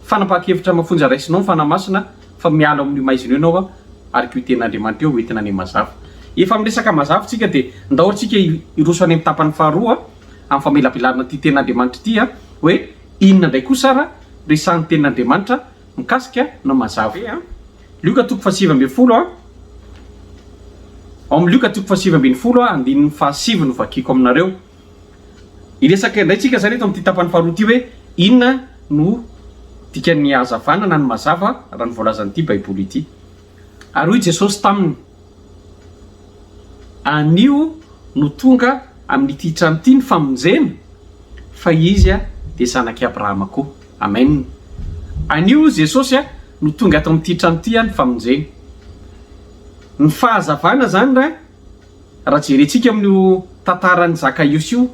fanapahan-kevitra mafonja raisinao ny Fanahy Masina fa miala ao amin'io maizina io ianao araka io tenin'Andriamanitra io hoentina any amin'ny mazava. Efa miresaka mazava tsika dia ndao tsika hiroso any amin'ny tapany faharoa amin'ny famelabelarana ity tenin'Andriamanitra ity hoe inona indray kosa ara resahan'ny tenin'Andriamanitra mikasika ny mazava. Lioka toko faha-19 a. Ao amin'ny Lioka toko faha-19 andininy fahasivy no vakiko aminareo. Hiresaka indray tsika izany eto amin'ity tapany faharoa ity hoe inona no dikan'ny hazavana na ny mazava raha ny voalazan'ity Baiboly ity. Ary hoy Jesosy taminy, Anio no tonga amin'ity trano ity ny famonjena, fa izy dia zanak'i Abrahama koa. Amen. Anio hoy Jesosy no tonga ato amin'ity trano ity ny famonjena. Ny fahazavana izany ra, raha jerentsika amin'io tantaran'i Zakaiosy io,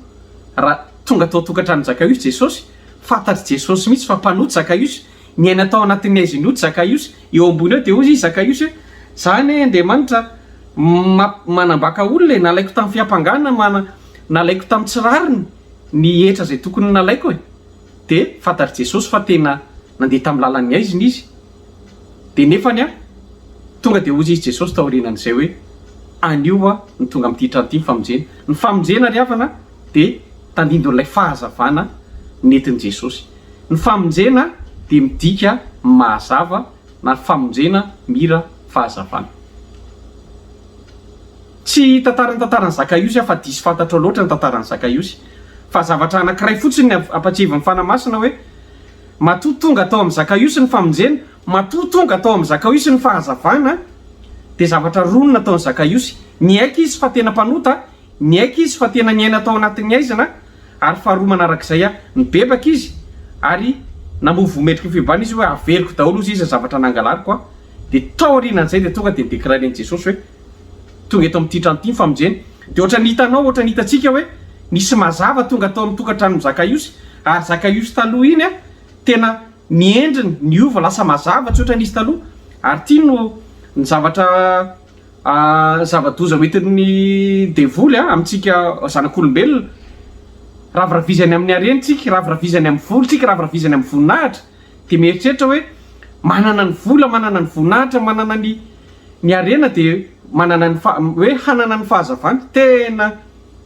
raha tonga tao an-tokantranon'i Zakaiosy Jesosy, fantatr'i Jesosy mihitsy fa mpanota Zakaiosy, niaina tao anatin'ny haizin'ny ota Zakaiosy, eo ambony eo dia hoy izy Zakaiosy hoe, za anie Andriamanitra manambaka olona e, nalaiko tamin'ny fiampangana, nalaiko tamin'ny tsy rariny ny hetra izay tokony nalaiko e. Dia fantatr'i Jesosy fa tena nandeha tamin'ny lalan'ny haizina izy. Dia nefany an, tonga dia hozy izy Jesosy taorianan'izay hoe, Anio aho no tonga amin'ity trano ity ny famonjena. Ny famonjena ry havana dia tandindon'ilay fahazavana nentin'i Jesosy. Ny famonjena dia midika mahazava na famonjena mira fahazavana. Tsy hitantara ny tantaran'i Zakaiosy aho fa diso fantatrao loatra ny tantaran'i Zakaiosy. Fa zavatra anankiray fotsiny ny ampatsiahivin'ny Fanahy Masina hoe, matoa tonga tao amin'i Zakaiosy ny famonjena, matoa tonga tao amin'i Zakaiosy ny fahazavana, dia zavatra roa no nataon'i Zakaiosy, niaiky izy fa tena mpanota, niaiky izy fa tena niaina tao anatin'ny haizina, ary faharoa manarak'izay, nibebaka izy ary namoa voa mendriky ny fibebahana izy hoe averiko daholo hozy izy ny zavatra nangalariko aho. Dia taorianan'izay dia tonga dia ni-declarer-n'i Jesosy hoe tonga eto amin'ity trano ity ny famonjena. Dia ohatran'ny hitanao, ohatran'ny hitantsika hoe nisy mazava tonga tao amin'ny tokantranon'i Zakaiosy, ary Zakaiosy taloha iny tena ny endriny niova lasa mazava tsy ohatran'ny izy taloha. Ary ity no ny zavatra zava-doza hoentin'ny devoly amintsika zanak'olombelona. Raviravizany amin'ny harena tsika, raviravizany amin'ny vola tsika, raviravizany amin'ny voninahitra. Dia mieritreritra hoe manana ny vola, manana ny voninahitra, manana ny ny harena dia manana ny hoe hanana ny fahazavana. Tena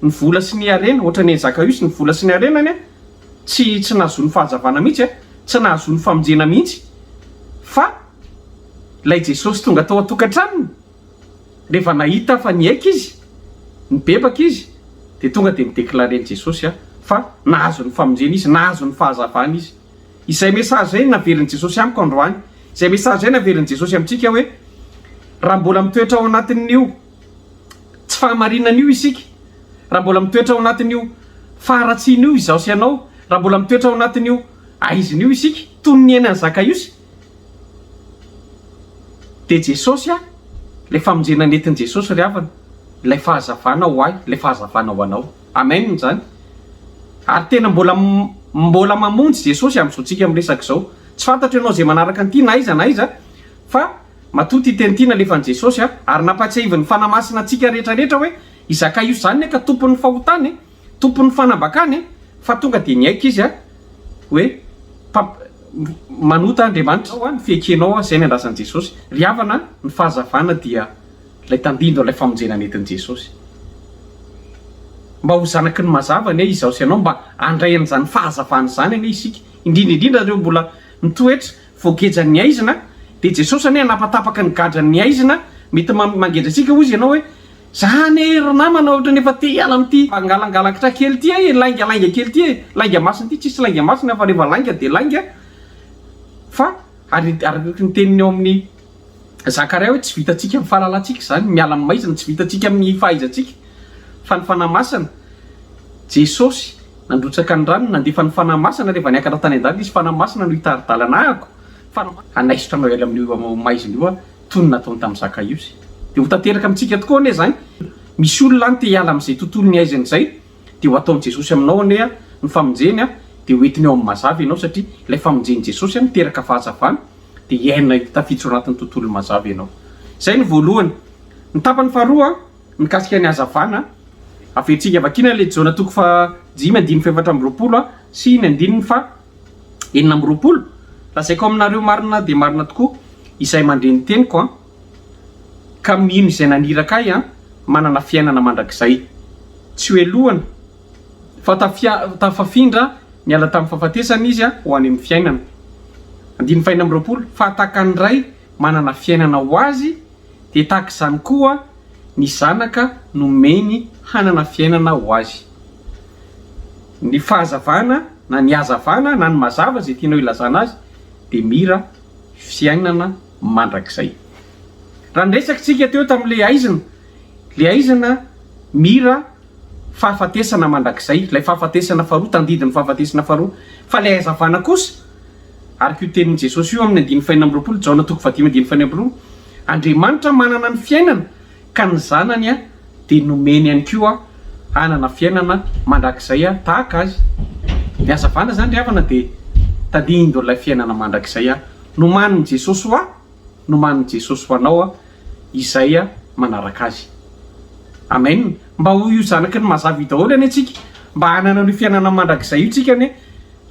ny vola sy ny harena, ohatran'ny an'i Zakaiosy, ny vola sy ny harena anie tsy tsy nahazoany fahazavana mihitsy e, tsy nahazoany famonjena mihitsy fa ilay Jesosy tonga tao an-tokantranony rehefa nahita fa niaiky izy, nibebaka izy dia tonga dia ni-declarer-n'i Jesosy fa nahazo ny famonjena izy, nahazo ny fahazavana izy. Izay message izay naverin'i Jesosy amiko androany, izay message izay naverin'i Jesosy amintsika hoe raha mbola mitoetra ao anatin'io tsy fahamarinana io isika, raha mbola mitoetra ao anatin'io faharatsiana io izaho sy ianao, raha mbola mitoetra ao anatin'io aizina io isika, toy ny niainan'i Zakaiosy, dia Jesosy a. Ilay famonjena nentin'i Jesosy ry havana, ilay fahazavana ho ahy, ilay fahazavana ho anao. Amen izany. Ary tena mbola mbola mamonjy Jesosy amin'izao tsika miresaka izao. Tsy fantatro ianao izay manaraka an'ity na aiza na aiza fa matoa ity teny ity nalefan'i Jesosy ary nampatsiahivin'ny Fanahy Masina antsika rehetra rehetra hoe i Zakaiosy izany anie ka tompon'ny fahotana e, tompon'ny fanambakana e, fa tonga dia niaiky izy hoe manota Andriamanitra. Ao ny fiekenao izay ny andrasan'i Jesosy. Ry havana, ny fahazavana dia ilay tandindo, ilay famonjena nentin'i Jesosy. Mba ho zanaky ny mazava anie izaho sy ianao, mba handray an'izany fahazavana izany anie isika, indrindra indrindra ireo mbola mitoetra voagejan'ny haizina, dia Jesosy anie hanapatapaka ny gadran'ny haizina mety mangeja antsika, hozy ianao hoe, za anie ry namana ohatran'ny efa te hiala amin'ity fangalangalakitra kely ity aho e, laingalainga kely ity e, lainga masina ity, tsisy lainga masina fa rehefa lainga dia lainga, fa ary araka ny teniny ao amin'ny Zakaria hoe tsy vitantsika amin'ny fahalalantsika izany, miala amin'ny maizina, tsy vitantsika amin'ny fahaizantsika, fa ny Fanahy Masina, Jesosy nandrotsaka ny ranony, nandefa ny Fanahy Masina rehefa niakatra tany an-danitra Izy, Fanahy Masina no hitari-dalana ahako, Fanahy Masina hanaisotra anao hiala amin'io maizina io toy ny nataony tamin'i Zakaiosy. Dia ho tanteraka amintsika tokoa anie izany, misy olona any te hiala amin'izay tontolon'ny haizina izay, dia ho ataon'i Jesosy aminao anie ny famonjeny, dia ho entiny ao amin'ny mazava ianao satria ilay famonjen'i Jesosy miteraka fahazavana, dia hiaina tafiditra ao anatin'ny tontolo mazava ianao. Izay no voalohany. Ny tapany faharoa, mikasika ny hazavana, averintsika vakiana ilay Jaona toko fahadimy andininy fahefatra amby 20 sy ny andininy faha 26. Lazaiko aminareo marina dia marina tokoa, izay mandre ny teniko an, ka mino izay naniraka ahy an, manana fiainana mandrakizay. Tsy ho helohana. Fa tafafindra niala tamin'ny fahafatesana izy ho any amin'ny fiainana. Andininy fahenina amby 20, Fa tahaka ny Ray manana fiainana ho azy, dia tahaka izany koa ny Zanaka nomeny hanana fiainana ho azy. Ny fahazavana na ny hazavana na ny mazava izay tianao ilazana azy dia mira fiainana mandrakizay. Raha niresaka isika teo tamin'ilay haizina, ilay haizina mira fahafatesana mandrakizay, ilay fahafatesana faharoa, tandidin'ny fahafatesana faharoa. Fa ilay hazavana kosa, araka io tenin'i Jesosy io amin'ny andininy fahenina amby 20, Jaona toko fahadimy andininy fahenina amby 20, Andriamanitra manana ny fiainana, ka ny Zanany dia nomeny ihany koa hanana fiainana mandrakizay tahaka Azy. Ny hazavana izany ry havana dia tandindon'ilay fiainana mandrakizay nomanin'i Jesosy ho ahy, nomanin'i Jesosy ho anao izay manaraka Azy. Amen! Mba ho io zanaky ny mazava io daholo anie tsika, mba hanana an'io fiainana mandrakizay io tsika anie.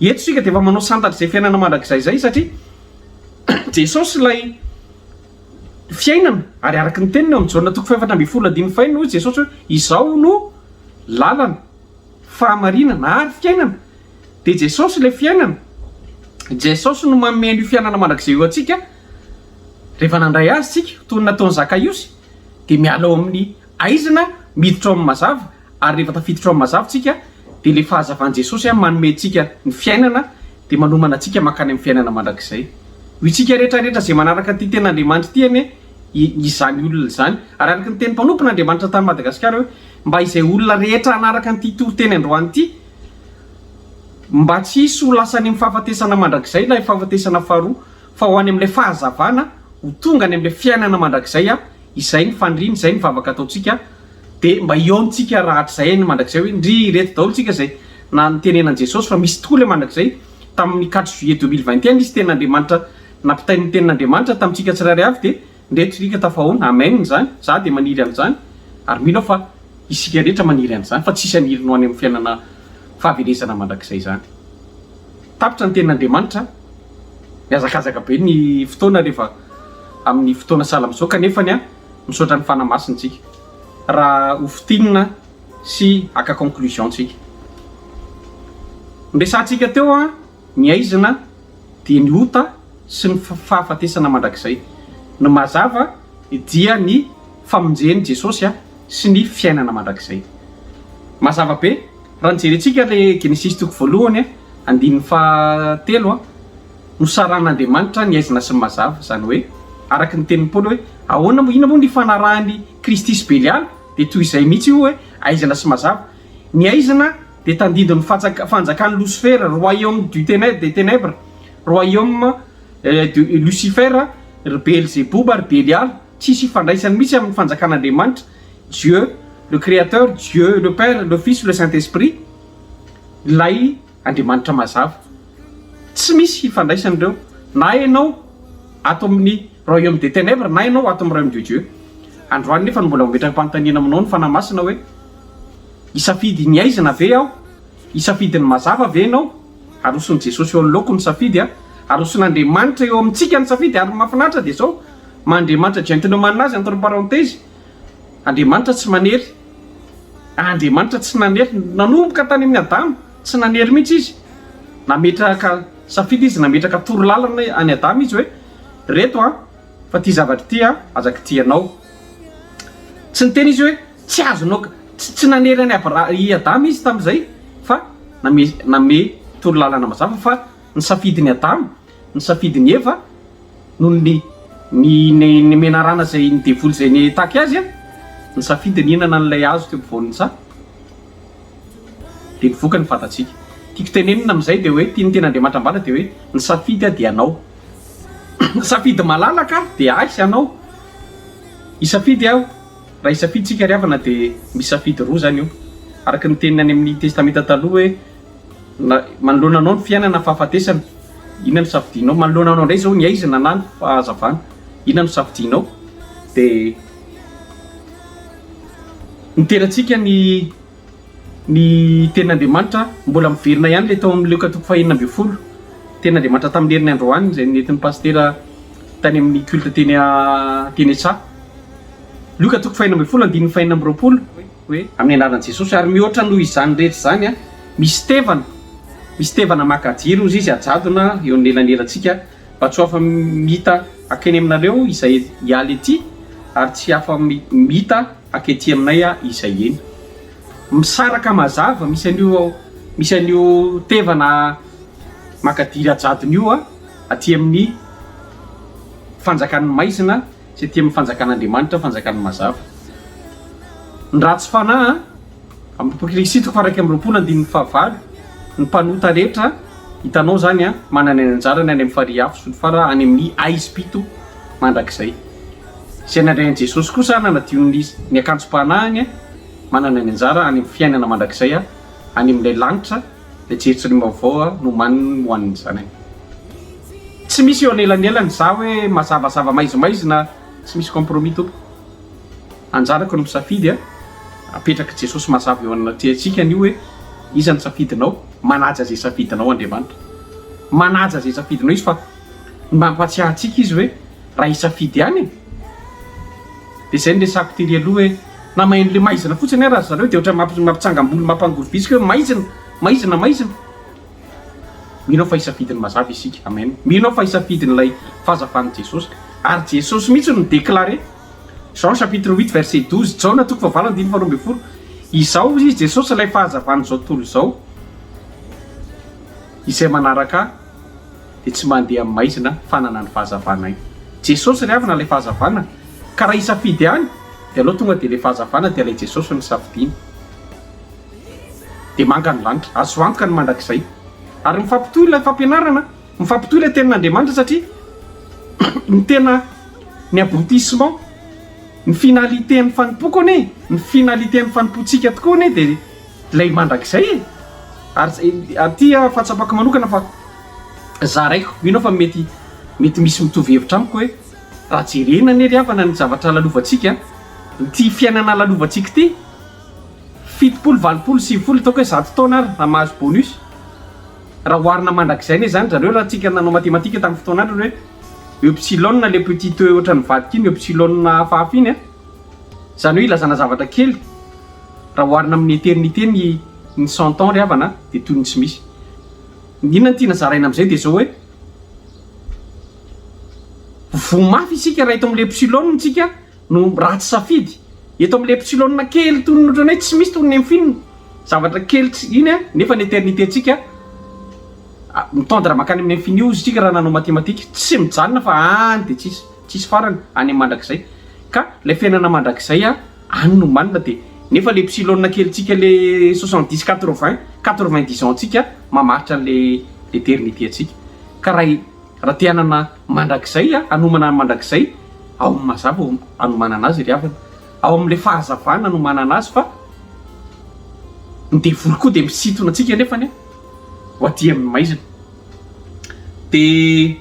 Eto isika dia efa manao santatra izay fiainana mandrakizay izay satria Jesosy ilay fiainana ary araka ny teniny eo amin'ny Jaona toko faha-14 andininy fahenina hoy Jesosy hoe izaho no lalana, fahamarinana ary fiainana. Dia Jesosy ilay fiainana. Jesosy no manome an'io fiainana mandrakizay io antsika rehefa nandray azy tsika toy ny nataon'i Zakaiosy dia miala ao amin'ny aizina miditra ao amin'ny mazava ary rehefa tafiditra ao amin'ny mazava tsika dia ilay fahazavan'i Jesosy manome antsika ny fiainana dia manomana antsika mankany amin'ny fiainana mandrakizay. Ho isika rehetra rehetra izay manaraka ity tenin'Andriamanitra ity anie izany olona izany. Ary araka ny tenin'ny mpanompon'Andriamanitra tany Madagasikara hoe mba izay olona rehetra hanaraka an'ity toriteny androany ity mba tsy hisy ho lasa any amin'ny fahafatesana mandrakizay ilay fahafatesana faharoa fa ho any amin'ilay fahazavana ho tonga any amin'ilay fiainana mandrakizay izay ny faniriana, izay ny vavaka ataontsika, dia mba hihaontsika rahatrizay any mandrakizay hoe ndry ireto daholo tsika izay na nitenenan'i Jesosy fa misy tokoa ilay mandrakizay, tamin'ny quatre juillet 2021 nisy tenin'Andriamanitra nampitainy ny tenin'Andriamanitra tamintsika tsirairay avy dia ndreto tsika tafahaona, amen izany, za dia maniry an'izany ary mino aho fa isika rehetra maniry an'izany fa tsisy haniry ny ho any amin'ny fiainana fahaverezana mandrakizay izany. Tapitra ny tenin'Andriamanitra, mihazakazaka be ny fotoana rehefa amin'ny fotoana sahala amin'izao kanefany misaotra ny Fanahy Masina tsika raha ho fintinina sy haka conclusion tsika. Noresahantsika teo ny haizina dia ny ota sy ny fahafatesana mandrakizay. Ny mazava dia ny famonjen'i Jesosy sy ny fiainana mandrakizay. Mazava be raha nijerentsika ilay Genesisy toko voalohany andininy fahatelo. Nosarahan'Andriamanitra ny haizina sy ny mazava, izany hoe, araka ny tenin'i Paoly hoe, ahoana moa, inona moa ny ifanarahan'i Kristy sy Beliala? Dia toy izay mihitsy io hoe, haizina sy mazava. Ny haizina dia tandindon'ny fanjakan'i Losifera, royaume du ténèbre, des ténèbres, royaume de Lucifer, ry Belzeboba, ry Beliala. Tsisy ifandraisany mihitsy amin'ny fanjakan'Andriamanitra, Dieu le Créateur, Dieu le Père, le Fils, le Saint Esprit, ilay Andriamanitra mazava. Tsy misy ifandraisany ireo. Na ianao ato amin'ny royaume des ténèbres na ianao ato amin'ny royaume de Dieu. Androany nefa no mbola mametra-panontaniana aminao ny Fanahy Masina hoe, Hisafidy ny aizina ve aho? Hisafidy ny mazava ve ianao? Aroson'i Jesosy eo anoloako ny safidy a! Aroson'Andriamanitra eo amintsika ny safidy ary ny mahafinaritra dia izao, maha Andriamanitra gentleman azy entre parenthèses, Andriamanitra tsy manery, Andriamanitra tsy nanery, nanomboka tany amin'i Adama, tsy nanery mihitsy izy, nametraka safidy izy, nametraka torolalana an'i Adama izy hoe, reto an, fa ity zavatra ity an, aza kitihanao. Tsy niteny izy hoe tsy azonao, tsy nanery an'i Abra, i Adama izy tamin'izay fa name, name torolalana mazava fa ny safidin'i Adama, ny safidin'i Eva noho ny, ny, ny, ny menarana izay, ny devoly izay nitaky azy an, ny safidy nihinana an'ilay hazo teo ampovoan'ny saha, dia ny vokany fantatsika. Tiako tenenina amin'izay dia hoe, tian'ny tenin'Andriamanitra ambara dia hoe ny safidy dia anao. Safidy malalaka dia ahy sy anao. Hisafidy aho, raha hisafidy tsika ry havana dia misy safidy roa izany io. Araka ny teniny any amin'ny testamenta taloha hoe na manoloana anao ny fiainana na fahafatesana, inona no safidianao? Manoloana anao indray izao ny haizina na ny fahazavana, inona no safidianao? Dia niterantsika ny Ny tenin'Andriamanitra, mbola miverina ihany ilay tao amin'ny Lioka toko fahenina ambin'ny folo, tenin'Andriamanitra tamin'ny heriny androany izay nentin'ny pasitera tany amin'ny culte teny teny Antsaha. Lioka toko fahenina ambin'ny folo andininy fahenina amby roapolo hoe, amin'ny anaran'i Jesosy, ary mihoatra noho izany rehetra izany, misy tevana, misy tevana maka jiro hozy izy ajadona eo anelanelantsika mba tsy ho afa-mita hankeny aminareo izay hiala ety ary tsy afa-mita Ankety aminay a izay eny. Misaraka mazava misy an'io misy an'io tevana makadiry ajadona io a aty amin'ny fanjakan'ny maizina sy aty amin'ny fanjakan'Andriamanitra fanjakan'ny mazava. Ny ratsy fanahy a amin'ny Apokalypsy toko faha 21 andininy fahavalo ny mpanota rehetra hitanao zany a manana ny anjarany any amin'ny farihy afo solifara any amin'ny aizim-pito mandrakizay. Izay nandray an'i Jesosy kosa nanadio ny ny akanjom-panahiny, manana ny anjara any amin'ny fiainana mandrakizay, any amin'ilay lanitra, ilay Jerosalema vaovao nomaniny ho an'ny zanany. Tsy misy eo anelanelany, za hoe mazavazava maizimaizina, tsy misy compromis tompoko. Anjarako ny misafidy, apetrak'i Jesosy mazava eo anatrehantsika anio hoe iza no safidinao, manaja izay safidinao Andriamanitra. Manaja izay safidinao Izy fa mampatsiahy antsika Izy hoe Raha hisafidy ihany e! Dia izay no resahako tery aloha hoe na maheno le maizina fotsiny ara ry zareo dia ohatran'ny mampitsangam-bolo mampangorovitsika hoe maizina, maizina, maizina. Mino aho fa hisafidy ny mazava isika. Amen. Mino aho fa hisafidy an'ilay fahazavan'i Jesosy. Ary Jesosy mihitsy no ni-declarer. Jean chapitre 8 verset 12, Jaona toko fahavalo andininy faharoa ambin'ny folo, Izaho hoy izy Jesosy ilay fahazavan'izao tontolo izao, izay manaraka ahy, dia tsy mandeha amin'ny maizina fanana ny fahazavana io. Jesosy ry havana ilay fahazavana ka raha hisafidy any dia aleo tonga dia ilay fahazavana dia ilay Jesosy no safidiana. Dia manga ny lanitra. Azo antoka ny mandrakizay. Ary mifampitohy ilay fampianarana, mifampitohy ilay tenin'Andriamanitra satria ny tena ny aboutissement, ny finalité an'ny fanompoako anie, ny finalité an'ny fanompoantsika tokoa anie dia Ilay mandrakizay e! Ary aty aho fahatsapako manokana fa zaraiko, mino aho fa mety mety misy mitovy hevitra amiko hoe raha jerena anie ry havana ny zavatra lalovantsika, ity fiainana lalovantsika ity, 70, 80, 90, ataoko hoe 100 taona ary raha mahazo bonus, raha oharina mandrakizay anie izany zareo raha tsika nanao matematika tamin'ny fotoan'androny hoe epsilon le petit e ohatran'ny vadika iny epsilon hafahafa iny an, izany hoe ilazana zavatra kely. Raha oharina amin'ny eternité ny ny cent ans ry havana dia toy ny tsy misy. Inona no tiana zaraina amin'izay dia izao hoe voa mafy isika raha eto amin'ilay epsilon tsika no ratsy safidy. Eto amin'ilay epsilon kely toy ny ohatran'ny hoe tsy misy toy ny infine, zavatra kely tsy iny an, nefa ny eternité ntsika mi-tendre mankany amin'ny infini hozy tsika raha nanao matematika, tsy mijanona fa any dia tsisy, tsisy farany, any amin'ny mandrakizay. Ka ilay fiainana mandrakizay an, Any no manina dia nefa le epsilon kelintsika le 70 80 90 ans tsika mamaritra anle l'éternité antsika ka raha raha te hanana mandrakizay a hanomana ny mandrakizay. Ao amin'ny mazava anomanana azy ry havana. Ao amin'ilay fahazavana anomanana azy fa ny devoly koa dia misintona antsika nefany ho aty amin'ny maizina. Dia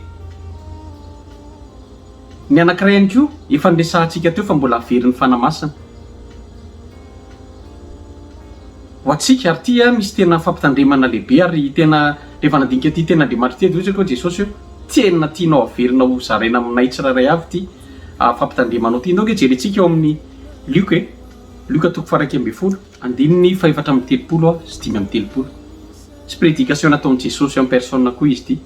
ny anankiray ihany koa efa niresahantsika teo fa mbola averin'ny Fanahy Masina ho antsika ary ity misy tena fampitandremana lehibe ary tena rehefa nandinika ity tenin'Andriamanitra ity dia hoy koa Jesosy hoe tena tianao averina ho zaraina aminay tsirairay avy ity fampitandremanao ity. Ndao ange jerentsika ao amin'ny Lioka e, Lioka toko faha 11 andininy fahefatra amby 30 sy 35. Tsy prédication nataon'i Jesosy en personne koa izy ity.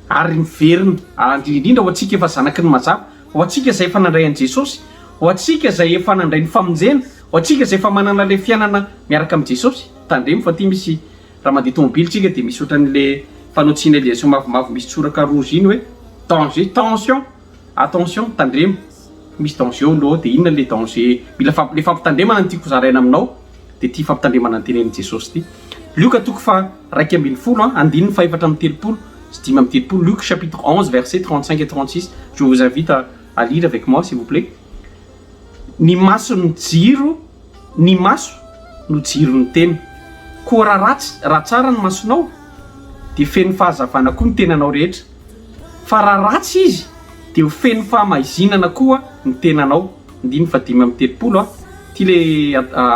Ary miverina, indrindra indrindra ho antsika efa zanaky ny mazava, ho antsika izay efa nandray an'i Jesosy, ho antsika izay efa nandray ny famonjena, ho antsika izay efa manana ilay fiainana miaraka amin'i Jesosy. Tandremo fa ity misy, raha mandeha tomobily tsika dia misy ohatran'le fanao signalisation mavomavo misy tsoraka rouge iny hoe danger, tension, attention, tandremo, misy danger ao aloha ao, dia inona le danger, mila le fampitandremana no tiako zaraina aminao. dia ity fampitandremana notenenin'i Jesosy ity. Lioka toko faha 11, andininy faha 34 sy 35, Luc chapitre 11 verset 35 et 36, je vous invite à à lire avec moi s'il vous plait. Ny maso no jiro, ny maso no jiron'ny tena. Koa raha ratsy, raha tsara ny masonao, dia feno fahazavana koa ny tenanao rehetra. Fa raha ratsy izy, dia ho feno fahamaizinana koa ny tenanao. Andininy faha 35 a, ity le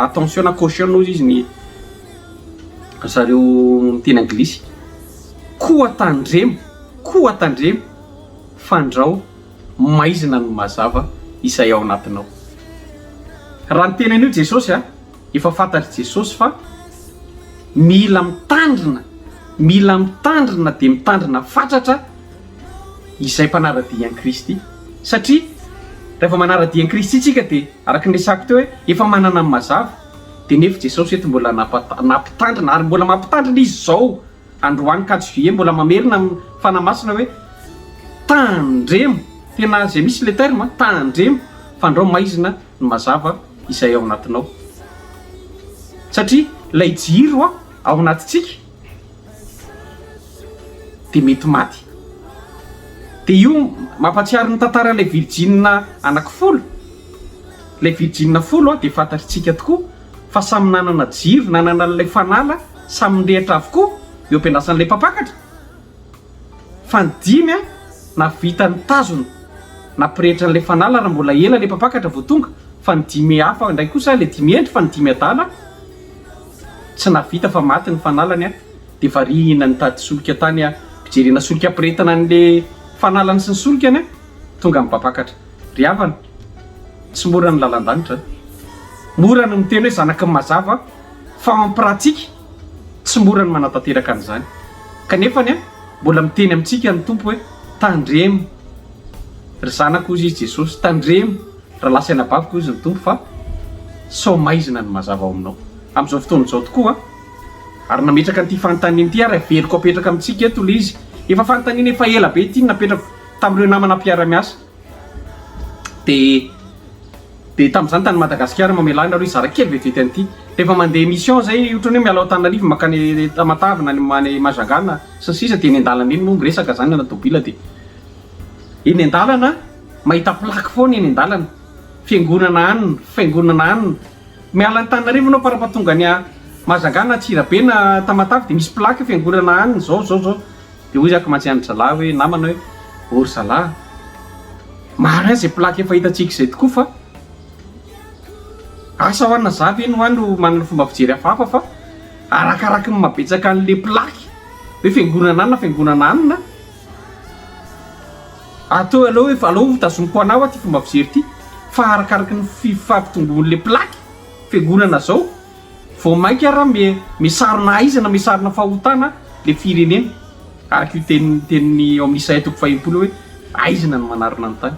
attention na caution hozy izy ny zareo miteny anglisy, koa tandremo, koa tandremo fandrao maizina ny mazava izay ao anatinao. Raha niteny an'io Jesosy a, efa fantatr'i Jesosy fa mila mitandrina, mila mitandrina dia mitandrina fatratra izay mpanara-dia an'i Kristy. Satria rehefa manara-dia an'i Kristy isika dia araka ny resako teo hoe efa manana ny mazava, dia nefa Jesosy eto mbola nampitandrina ary mbola mampitandrina Izy izao androany 4 juillet mbola mamerina amin'ny Fanahy Masina hoe tandremo, tena izay misy ilay terme, tandremo fandrao maizina ny mazava izay ao anatinao. Satria ilay jiro ao anatintsika dia mety maty. Dia io mampatsiaro ny tantaran'ilay virjina anankifolo. Ilay virjina folo dia fantatritsika tokoa fa samy nanana jiro, nanana an'ilay fanala, samy nirehitra avokoa eo am-piandrasan'ilay mpampakatra. Fa ny dimy nahavita nitazona, nampirehitra an'ilay fanala raha mbola ela ilay mpampakatra vao tonga, fa ny dimy hafa indray kosa, ilay dimy hendry fa ny dimy adala, tsy nahavita fa maty ny fanalany. Dia variana nitady solika tany am-pijerena solika ampirehetana an'ilay fanalany sy ny solikany an, tonga ny mpampakatra. Ry havana, tsy mora ny lalan-danitra an! Mora ny miteny hoe zanaky ny mazava fa en pratique tsy mora ny manatanteraka an'izany. Kanefa an, mbola miteny amintsika ny Tompo hoe tandremo ry zanako hozy izy Jesosy, tandremo ry lahy sy anabaviko hozy ny Tompo fa sao maizina ny mazava ao aminao. Amin'izao fotoana izao tokoa an! Ary nametraka an'ity fanontaniana ity ary averiko apetraka amintsika eto ilay izy. Efa fanontaniana efa ela be ity no napetrako tamin'ireo namana mpiara-miasa. Dia dia tamin'izany tany Madagasikara mamelà ahy nareo hizara kely vetivety an'ity. Rehefa mandeha mission zay ohatran'ny hoe miala ao Antananarivo mankany Tamatave na any Majunga na sy ny sisa dia eny an-dalana eny moa miresaka zany na tôbila dia eny an-dalana mahita plaque foana eny an-dalana. Fiangonana anona, fiangonana anona. Miala Antananarivo anao fara tonga any Mahajanga na Antsirabe na Tamatave dia misy plaque fiangonana any zao zao zao dia hoy zako mantsy any zalahy hoe namana hoe ô ry zalahy marina izay plaque efa hitantsika izay tokoa fa asa ho'a na za ve no any no manana fomba fijery hafahafa fa arakaraky ny mahabetsaka an'le plaque hoe fiangonana any na fiangonana any na atao aleo efa aleo tazomiko anao aho ty fomba fijery ty fa arakaraky ny fifampitomboan'le plaque fiangonana zao vao mainka ara me misarona aizana misarona fahotana le firenena araka io teny tenin'ny ao amin'ny Isaia toko faha-60 hoe aizina no manarona ny tany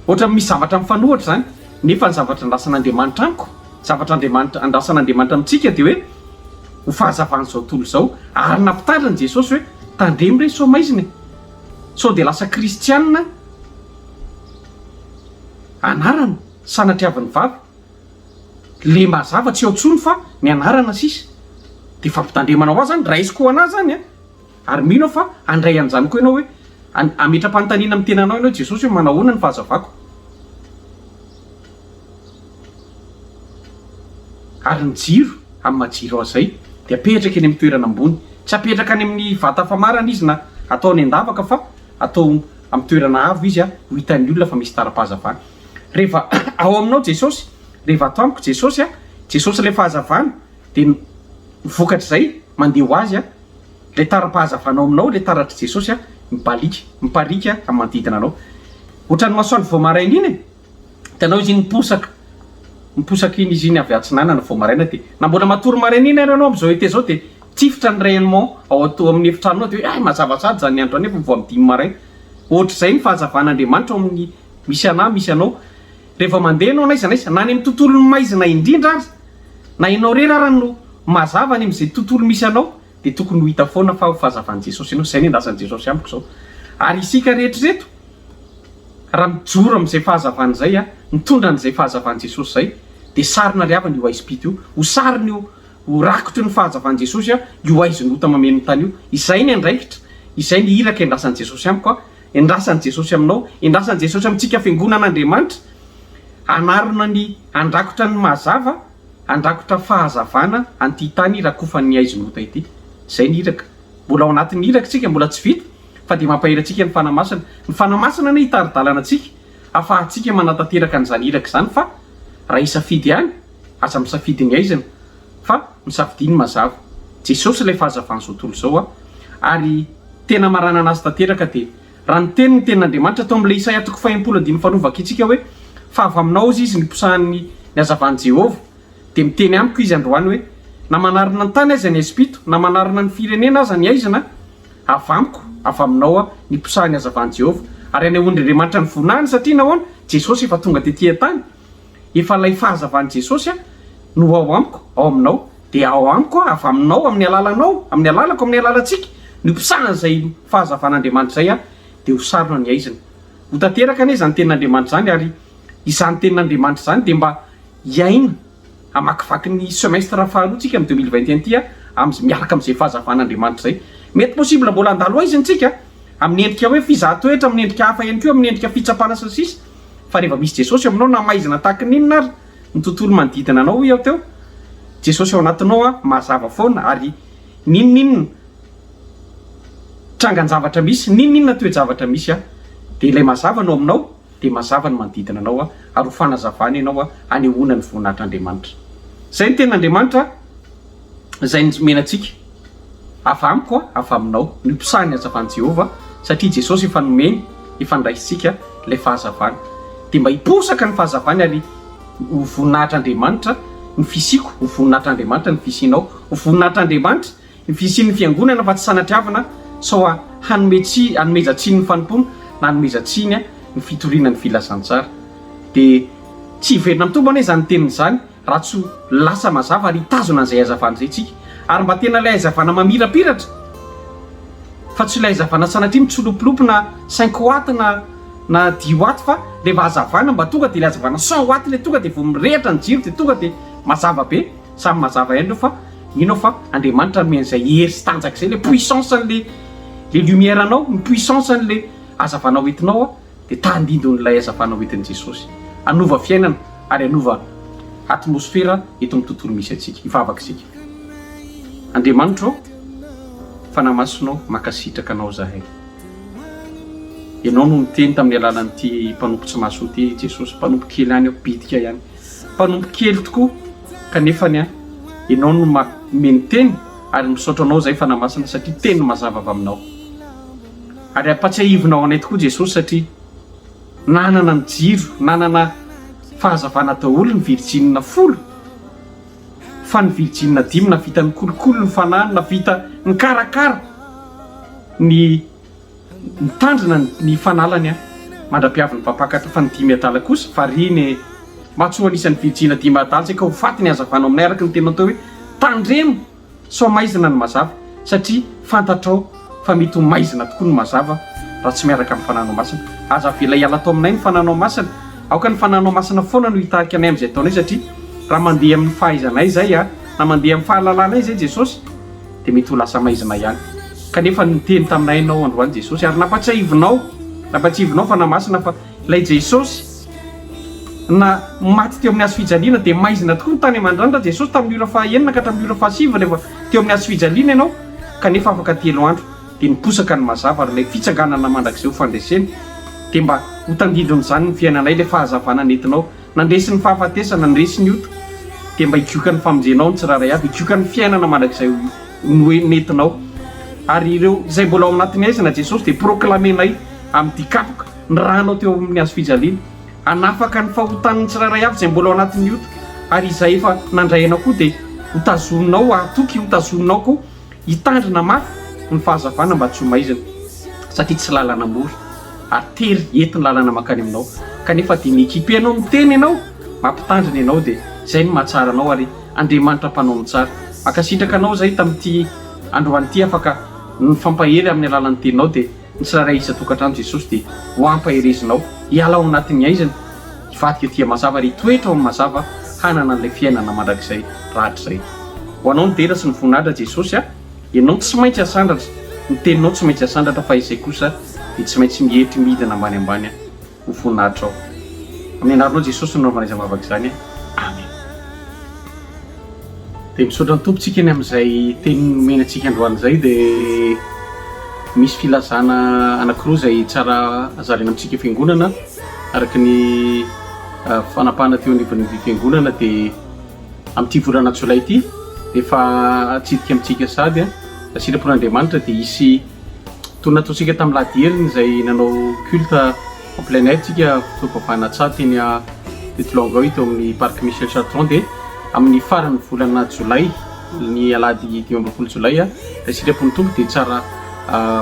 ohatra misy zavatra mifanohitra zany nefa ny zavatra andrasan'Andriamanitra amiko zavatra Andriamanitra andrasan'Andriamanitra amintsika dia hoe ho fahazavan'izao tontolo izao ary nampitandrina Jesosy hoe tandremo re sao maizina e sao dia lasa kristianina anarana sanatriavin'ny vava le mazava tsy ao tsony fa ny anarana sisa de fampitandremana ho ahy zany raisiko ho anahy zany a ary mino aho fa handray an'izany koa ianao hoe hametra-panontaniana amin'ny tenanao ianao Jesosy hoe manahoana ny fahazavako. Ary ny jiro, amin'ny maha jiro azy izay, dia apetraka eny amin'ny toerana ambony. Tsy apetraka any amin'ny vata famarana izy na atao any an-davaka fa atao amin'ny toerana avo izy ho hitan'ny olona fa misy tara-pahazavana. Rehefa ao aminao Jesosy, rehefa ato amiko Jesosy, Jesosy ilay fahazavana, dia ny vokatr'izay mandeha ho azy ilay tara-pahazavana ao aminao, ilay taratr'i Jesosy mibaliaka, mipariaka amin'ny manodidina anao. Ohatran'ny masoandro vao maraina iny e! Hitanao izy iny miposaka, miposaka iny izy iny avy atsinanana vao maraina dia na mbola matory maraina iny ary ianao amin'izao été izao dia tifitra ny rayonnement ao ato amin'ny efitranonao dia hoe hay mazava sady izany andro izany nefa vao amin'ny dimy maraina. Ohatr'izay ny fahazavan'Andriamanitra ao amin'ny misy anà, misy anao. Rehefa mandeha ianao n'aiza n'aiza, na any amin'ny tontolon'ny maizina indrindra aza, na ianao irery ara no mazava any amin'izay tontolo misy anao dia tokony ho hita foana fa ho fahazavan'i Jesosy ianao. Izay no iandrasan'i Jesosy amiko izao. Ary isika rehetra ireto, Raha mijoro amin'izay fahazavana izay aho, mitondra an'izay fahazavan'i Jesosy izay, dia sarona ry havana io haizim-pito io. Ho sarona io, ho rakotry ny fahazavan'i Jesosy aho, io haizin'ota mameno ny tany io. Izay ny andraikitra, izay ny iraka endrasan'i Jesosy amiko aho, endrasan'i Jesosy aminao, endrasan'i Jesosy amintsika fiangonan'Andriamanitra, hanarona ny, handrakotra ny mazava, handrakotra fahazavana an'ity tany rakofan'ny haizin'ota ity. Izay ny iraka. Mbola ao anatin'ny iraka isika, mbola tsy vita. fa dia mampahery antsika ny Fanahy Masina. Ny Fanahy Masina anie hitari-dalana antsika hahafahantsika manatanteraka an'izany iraka izany fa raha hisafidy ihany, aza misafidy ny haizina fa misafidia ny mazava. Jesosy ilay fahazavan'izao tontolo izao ary tena hamaranana azy tanteraka dia raha niteny ny tenin'Andriamanitra tao amin'ilay Isaia toko faha-60 andininy faharoa vakintsika hoe fa avy aminao izy izy niposahan'ny ny hazavan'i Jehovah dia miteny amiko izy androany hoe na manarona ny tany aza ny haizim-pito na manarona ny firenena aza ny haizina Avy amiko, avy aminao aho, niposahan'ny hazavan'i Jehovah. Ary anehoan'Andriamanitra ny voninahiny, satria nahoana? Jesosy efa tonga tetỳ an-tany. Efa ilay fahazavan'i Jesosy no ao amiko, ao aminao. Dia ao amiko aho, avy aminao, amin'ny alalanao, amin'ny alalako, amin'ny alalantsika, no iposahan'izay fahazavan'Andriamanitra izay aho, dia ho sarona ny haizina. Ho tanteraka anie izany tenin'Andriamanitra izany, ary izany tenin'Andriamanitra izany dia mba hiaina. Hamakivaky ny semestre faharoa tsika amin'ny 2021 ity a, miaraka amin'izay fahazavan'Andriamanitra izay. Mety possible mbola handalo haizina tsika, amin'ny endrika hoe fizahan-toetra, amin'ny endrika hafa ihany koa, amin'ny endrika fitsapana sy ny sisa Fa rehefa misy Jesosy eo aminao na maizina tahaka ny inona ary ny tontolo manodidina anao hoy aho teo, Jesosy ao anatinao a, mazava foana ary n'inon'inona trangan-javatra misy, n'inon'inona toe-javatra misy a, dia ilay mazava no aminao. dia mazava ny manodidina anao ary ho fanazavana ianao hanehoana ny voninahitr'Andriamanitra. Izay ny tenin'Andriamanitra izay nomena antsika. Avy amiko, avy aminao. Ny mpisaha ny hazavan'i Jehovah, satria Jesosy efa nomeny, efa niraisintsika ilay fahazavana. Dia mba hiposaka ny fahazavany ary ho voninahitr'Andriamanitra ny fisiako, ho voninahitr'Andriamanitra ny fisianao, ho voninahitr'Andriamanitra Ny fisian'ny fiangonana fa tsy sanatriavina sao hanome tsi hanomezan-tsiny ny fanompoana na hanomezan-tsiny ny fitoriana ny filazantsara. Dia tsy hiverina mitombo anie izany teniny izany raha tsy ho lasa mazava ary hitazona an'izay hazavana izay isika. Ary mba tena ilay hazavana mamirapiratra fa tsy ilay hazavana sanatria mitsolopilopy na cinq watt na na dix watt fa rehefa hazavana mba tonga dia ilay hazavana cent watt ilay tonga dia vao mirehitra ny jiro dia tonga dia mazava be. Samy mazava ihany ireo fa mino aho fa Andriamanitra hanome an'izay hery sy tanjaka izay, ilay puissance an'ilay le lumière anao, ny puissance an'ilay hazavana ho entinao dia tandindon'ilay hazavana ho entin'i Jesosy. Hanova fiainana ary hanova atmosfera eto amin'ny tontolo misy antsika. Hivavaka isika. Andriamanitra ô, Fanahy Masina ô, mankasitraka Anao izahay. Ianao no niteny tamin'ny alalan'ity mpanompo tsy mahasoa ity, Jesosy, mpanompo kely ihany aho, bitika ihany. Mpanompo kely tokoa kanefany an ianao no manome ny teny ary misaotra anao zahay Fanahy Masina satria teny mazava avy aminao. Ary ampatsiahivinao anay tokoa Jesosy satria nanana ny jiro, nanana fahazavana daholo ny virjinina folo fa ny virjinina dimy navita nikolokolo ny fanahiny, navita nikarakara ny Mitandrina ny fanalany aho mandra-piavin'ny mpampakatra fa ny dimy adala kosa variana e! Mba tsy ho anisan'ny virjina dimy adala izay ka ho faty ny hazavana ao aminay araka ny teninao teo hoe tandremo sao maizina ny mazava satria fantatrao fa mety ho maizina tokoa ny mazava raha tsy miaraka amin'ny fananao masina. Aza avela hiala ato aminay ny fananao masina. Aoka ny fananao masina foana no hitarika anay amin'izay ataonay satria raha mandeha amin'ny fahaizanay izay na mandeha amin'ny fahalalanay izay Jesosy dia mety ho lasa maizina ihany. Kanefa niteny taminay Ianao androany Jesosy, ary nampatsiahivinao, nampatsiahivinao Fanahy Masina fa ilay Jesosy. Na maty teo amin'ny hazo fijaliana dia maizina tokoa ny tany aman-dranitra Jesosy tamin'ny ora faha-enina ka hatramin'ny ora fahasivy rehefa teo amin'ny hazo fijaliana ianao kanefa afaka telo andro dia niposaka ny mazava ary ilay fitsanganana mandrakizay ho fandresena dia mba ho tandindon'izany ny fiainanay ilay fahazavana nentinao nandresy ny fahafatesana nandresy ny ota dia mba hikoka ny famonjenao ny tsirairay avy hikoka ny fiainana mandrakizay nentinao ary ireo izay mbola ao anatin'ny haizina Jesosy dia proclamer-nay amin'ny dikapoka ny ranao teo amin'ny hazo fijaliana Hanafaka ny fahotan'ny tsirairay avy izay mbola ao anatin'ny ota, ary izay efa nandray anao koa dia ho tazoninao hahatoky, ho tazoninao koa hitandrina mafy ny fahazavana mba tsy ho maizina, satria tsy lalana mora ary tery eto ny lalana mankany aminao, kanefa dia mi-equiper anao miteny ianao, mampitandrina ianao dia izay no mahatsara anao ary Andriamanitra mpanao ny tsara. Mankasitraka anao izay tamin'ity androany ity afaka nifampahery amin'ny alalan'ny teninao dia. Ny tsirairay isan-tokantrano Jesosy dia ho ampaherezinao hiala ao anatin'ny haizina, hivadika aty mazava ary hitoetra ao amin'ny mazava hanana an'ilay fiainana mandrakizay rahatrizay. Ho anao ny dera sy ny voninahitra Jesosy a! Ianao tsy maintsy asandratra, ny teninao tsy maintsy asandratra fa izay kosa dia tsy maintsy mietry midina ambany ambany ho voninahitrao. Amin'ny anaranao Jesosy no nanaovana izany vavaka izany. Amen. Dia misaotra ny Tompo tsika ny amin'izay teny nomena antsika androany izay dia misy filazana anankiroa izay tsara zaraina amintsika fiangonana araka ny fanapahana teo anivon'ny fiangonana dia amin'ity volana jolay ity dia efa atsidika amintsika sady a sitrapon'Andriamanitra dia hisy toy ny nataontsika tamin'ny lahady heriny izay nanao culte en plein air tsika fotoam-pivavahana tsaha teny teto Longueuil teo amin'ny parc Michel Chartrand dia amin'ny faran'ny volana jolay ny alahady 25 jolay raha sitrapon'ny Tompo dia tsara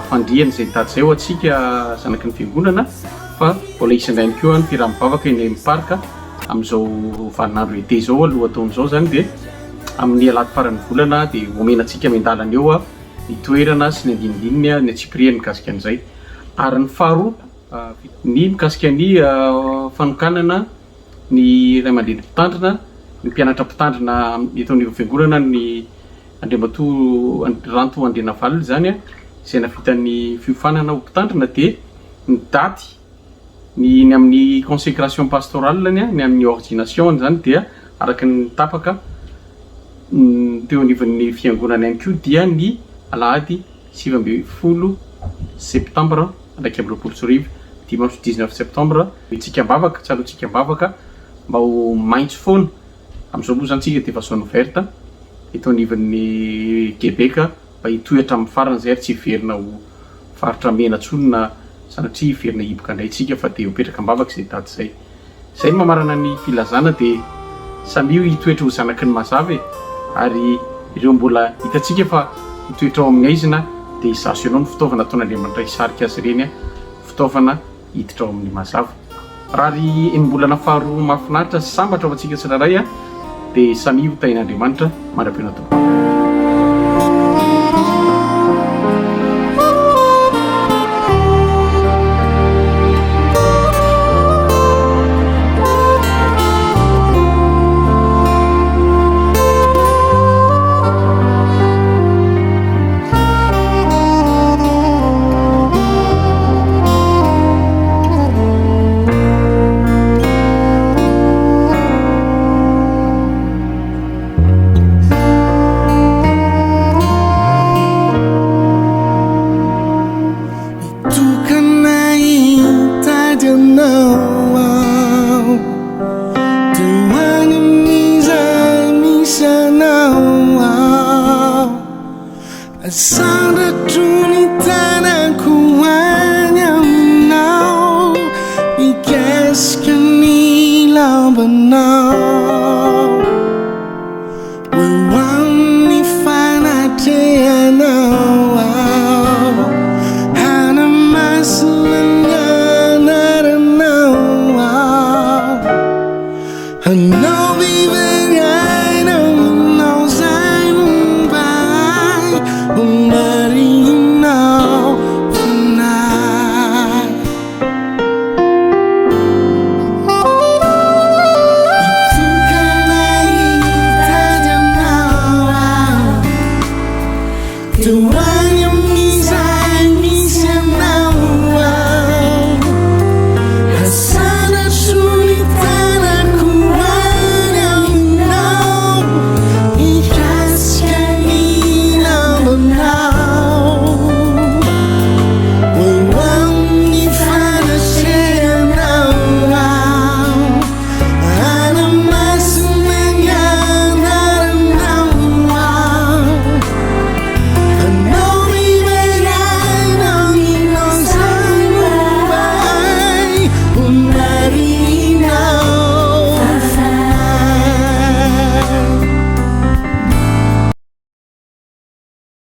fandrihana izay daty izay ho antsika zanaky ny fiangonana fa mbola hisy indray ihany koa ny fiaraha-mivavaka eny amin'ny parc amin'izao vaninandro été izao alohantaona izao izany dia amin'ny alahady faran'ny volana dia omena antsika miandalana eo ny toerana sy ny andinindininy ny antsipiriany mikasika an'izay ary ny faharoa ny mikasika ny fanokanana ny ray aman-dreny mpitandrina, ny mpianatra mpitandrina eto anivon'ny fiangonana ny Andriamatoa Ranto Andrianavalona izany izay nahavita ny fiofanana ho mpitandrina dia ny daty ny ny amin'ny consécration pastorale-ny, ny amin'ny ordination-ny izany dia araka ny tapaka teo anivon'ny fiangonana ihany koa dia ny alahady 19 septambra 2021, dimanche 19 septembre, Hitsika am-bavaka, tsaroantsika am-bavaka mba ho maitso foana, amin'izao moa izany tsika dia efa zone verte eto anivon'ny Québec mba hitohy hatramin'ny farany izay ary tsy hiverina ho faritra mena intsony na sanatria hiverina hihiboka indray tsika fa dia mipetraka am-bavaka izay daty izay. Izay no mamarana ny filazana dia samia hitoetra ho zanaky ny mazava e! Ary ireo mbola hitantsika fa mitoetra ao amin'ny haizina dia izaho sy ianao no fitaovana ataon'Andriamanitra hisarika azy ireny fitaovana hiditra ao amin'ny mazava. Rary enim-bolana faharoa mahafinaritra sy sambatra ho antsika tsirairay dia samia ho tahin'Andriamanitra mandra-pihaona tompoko. Mitokana hitady anao aho Toa any amin'izay misy anao aho Asandratro ny.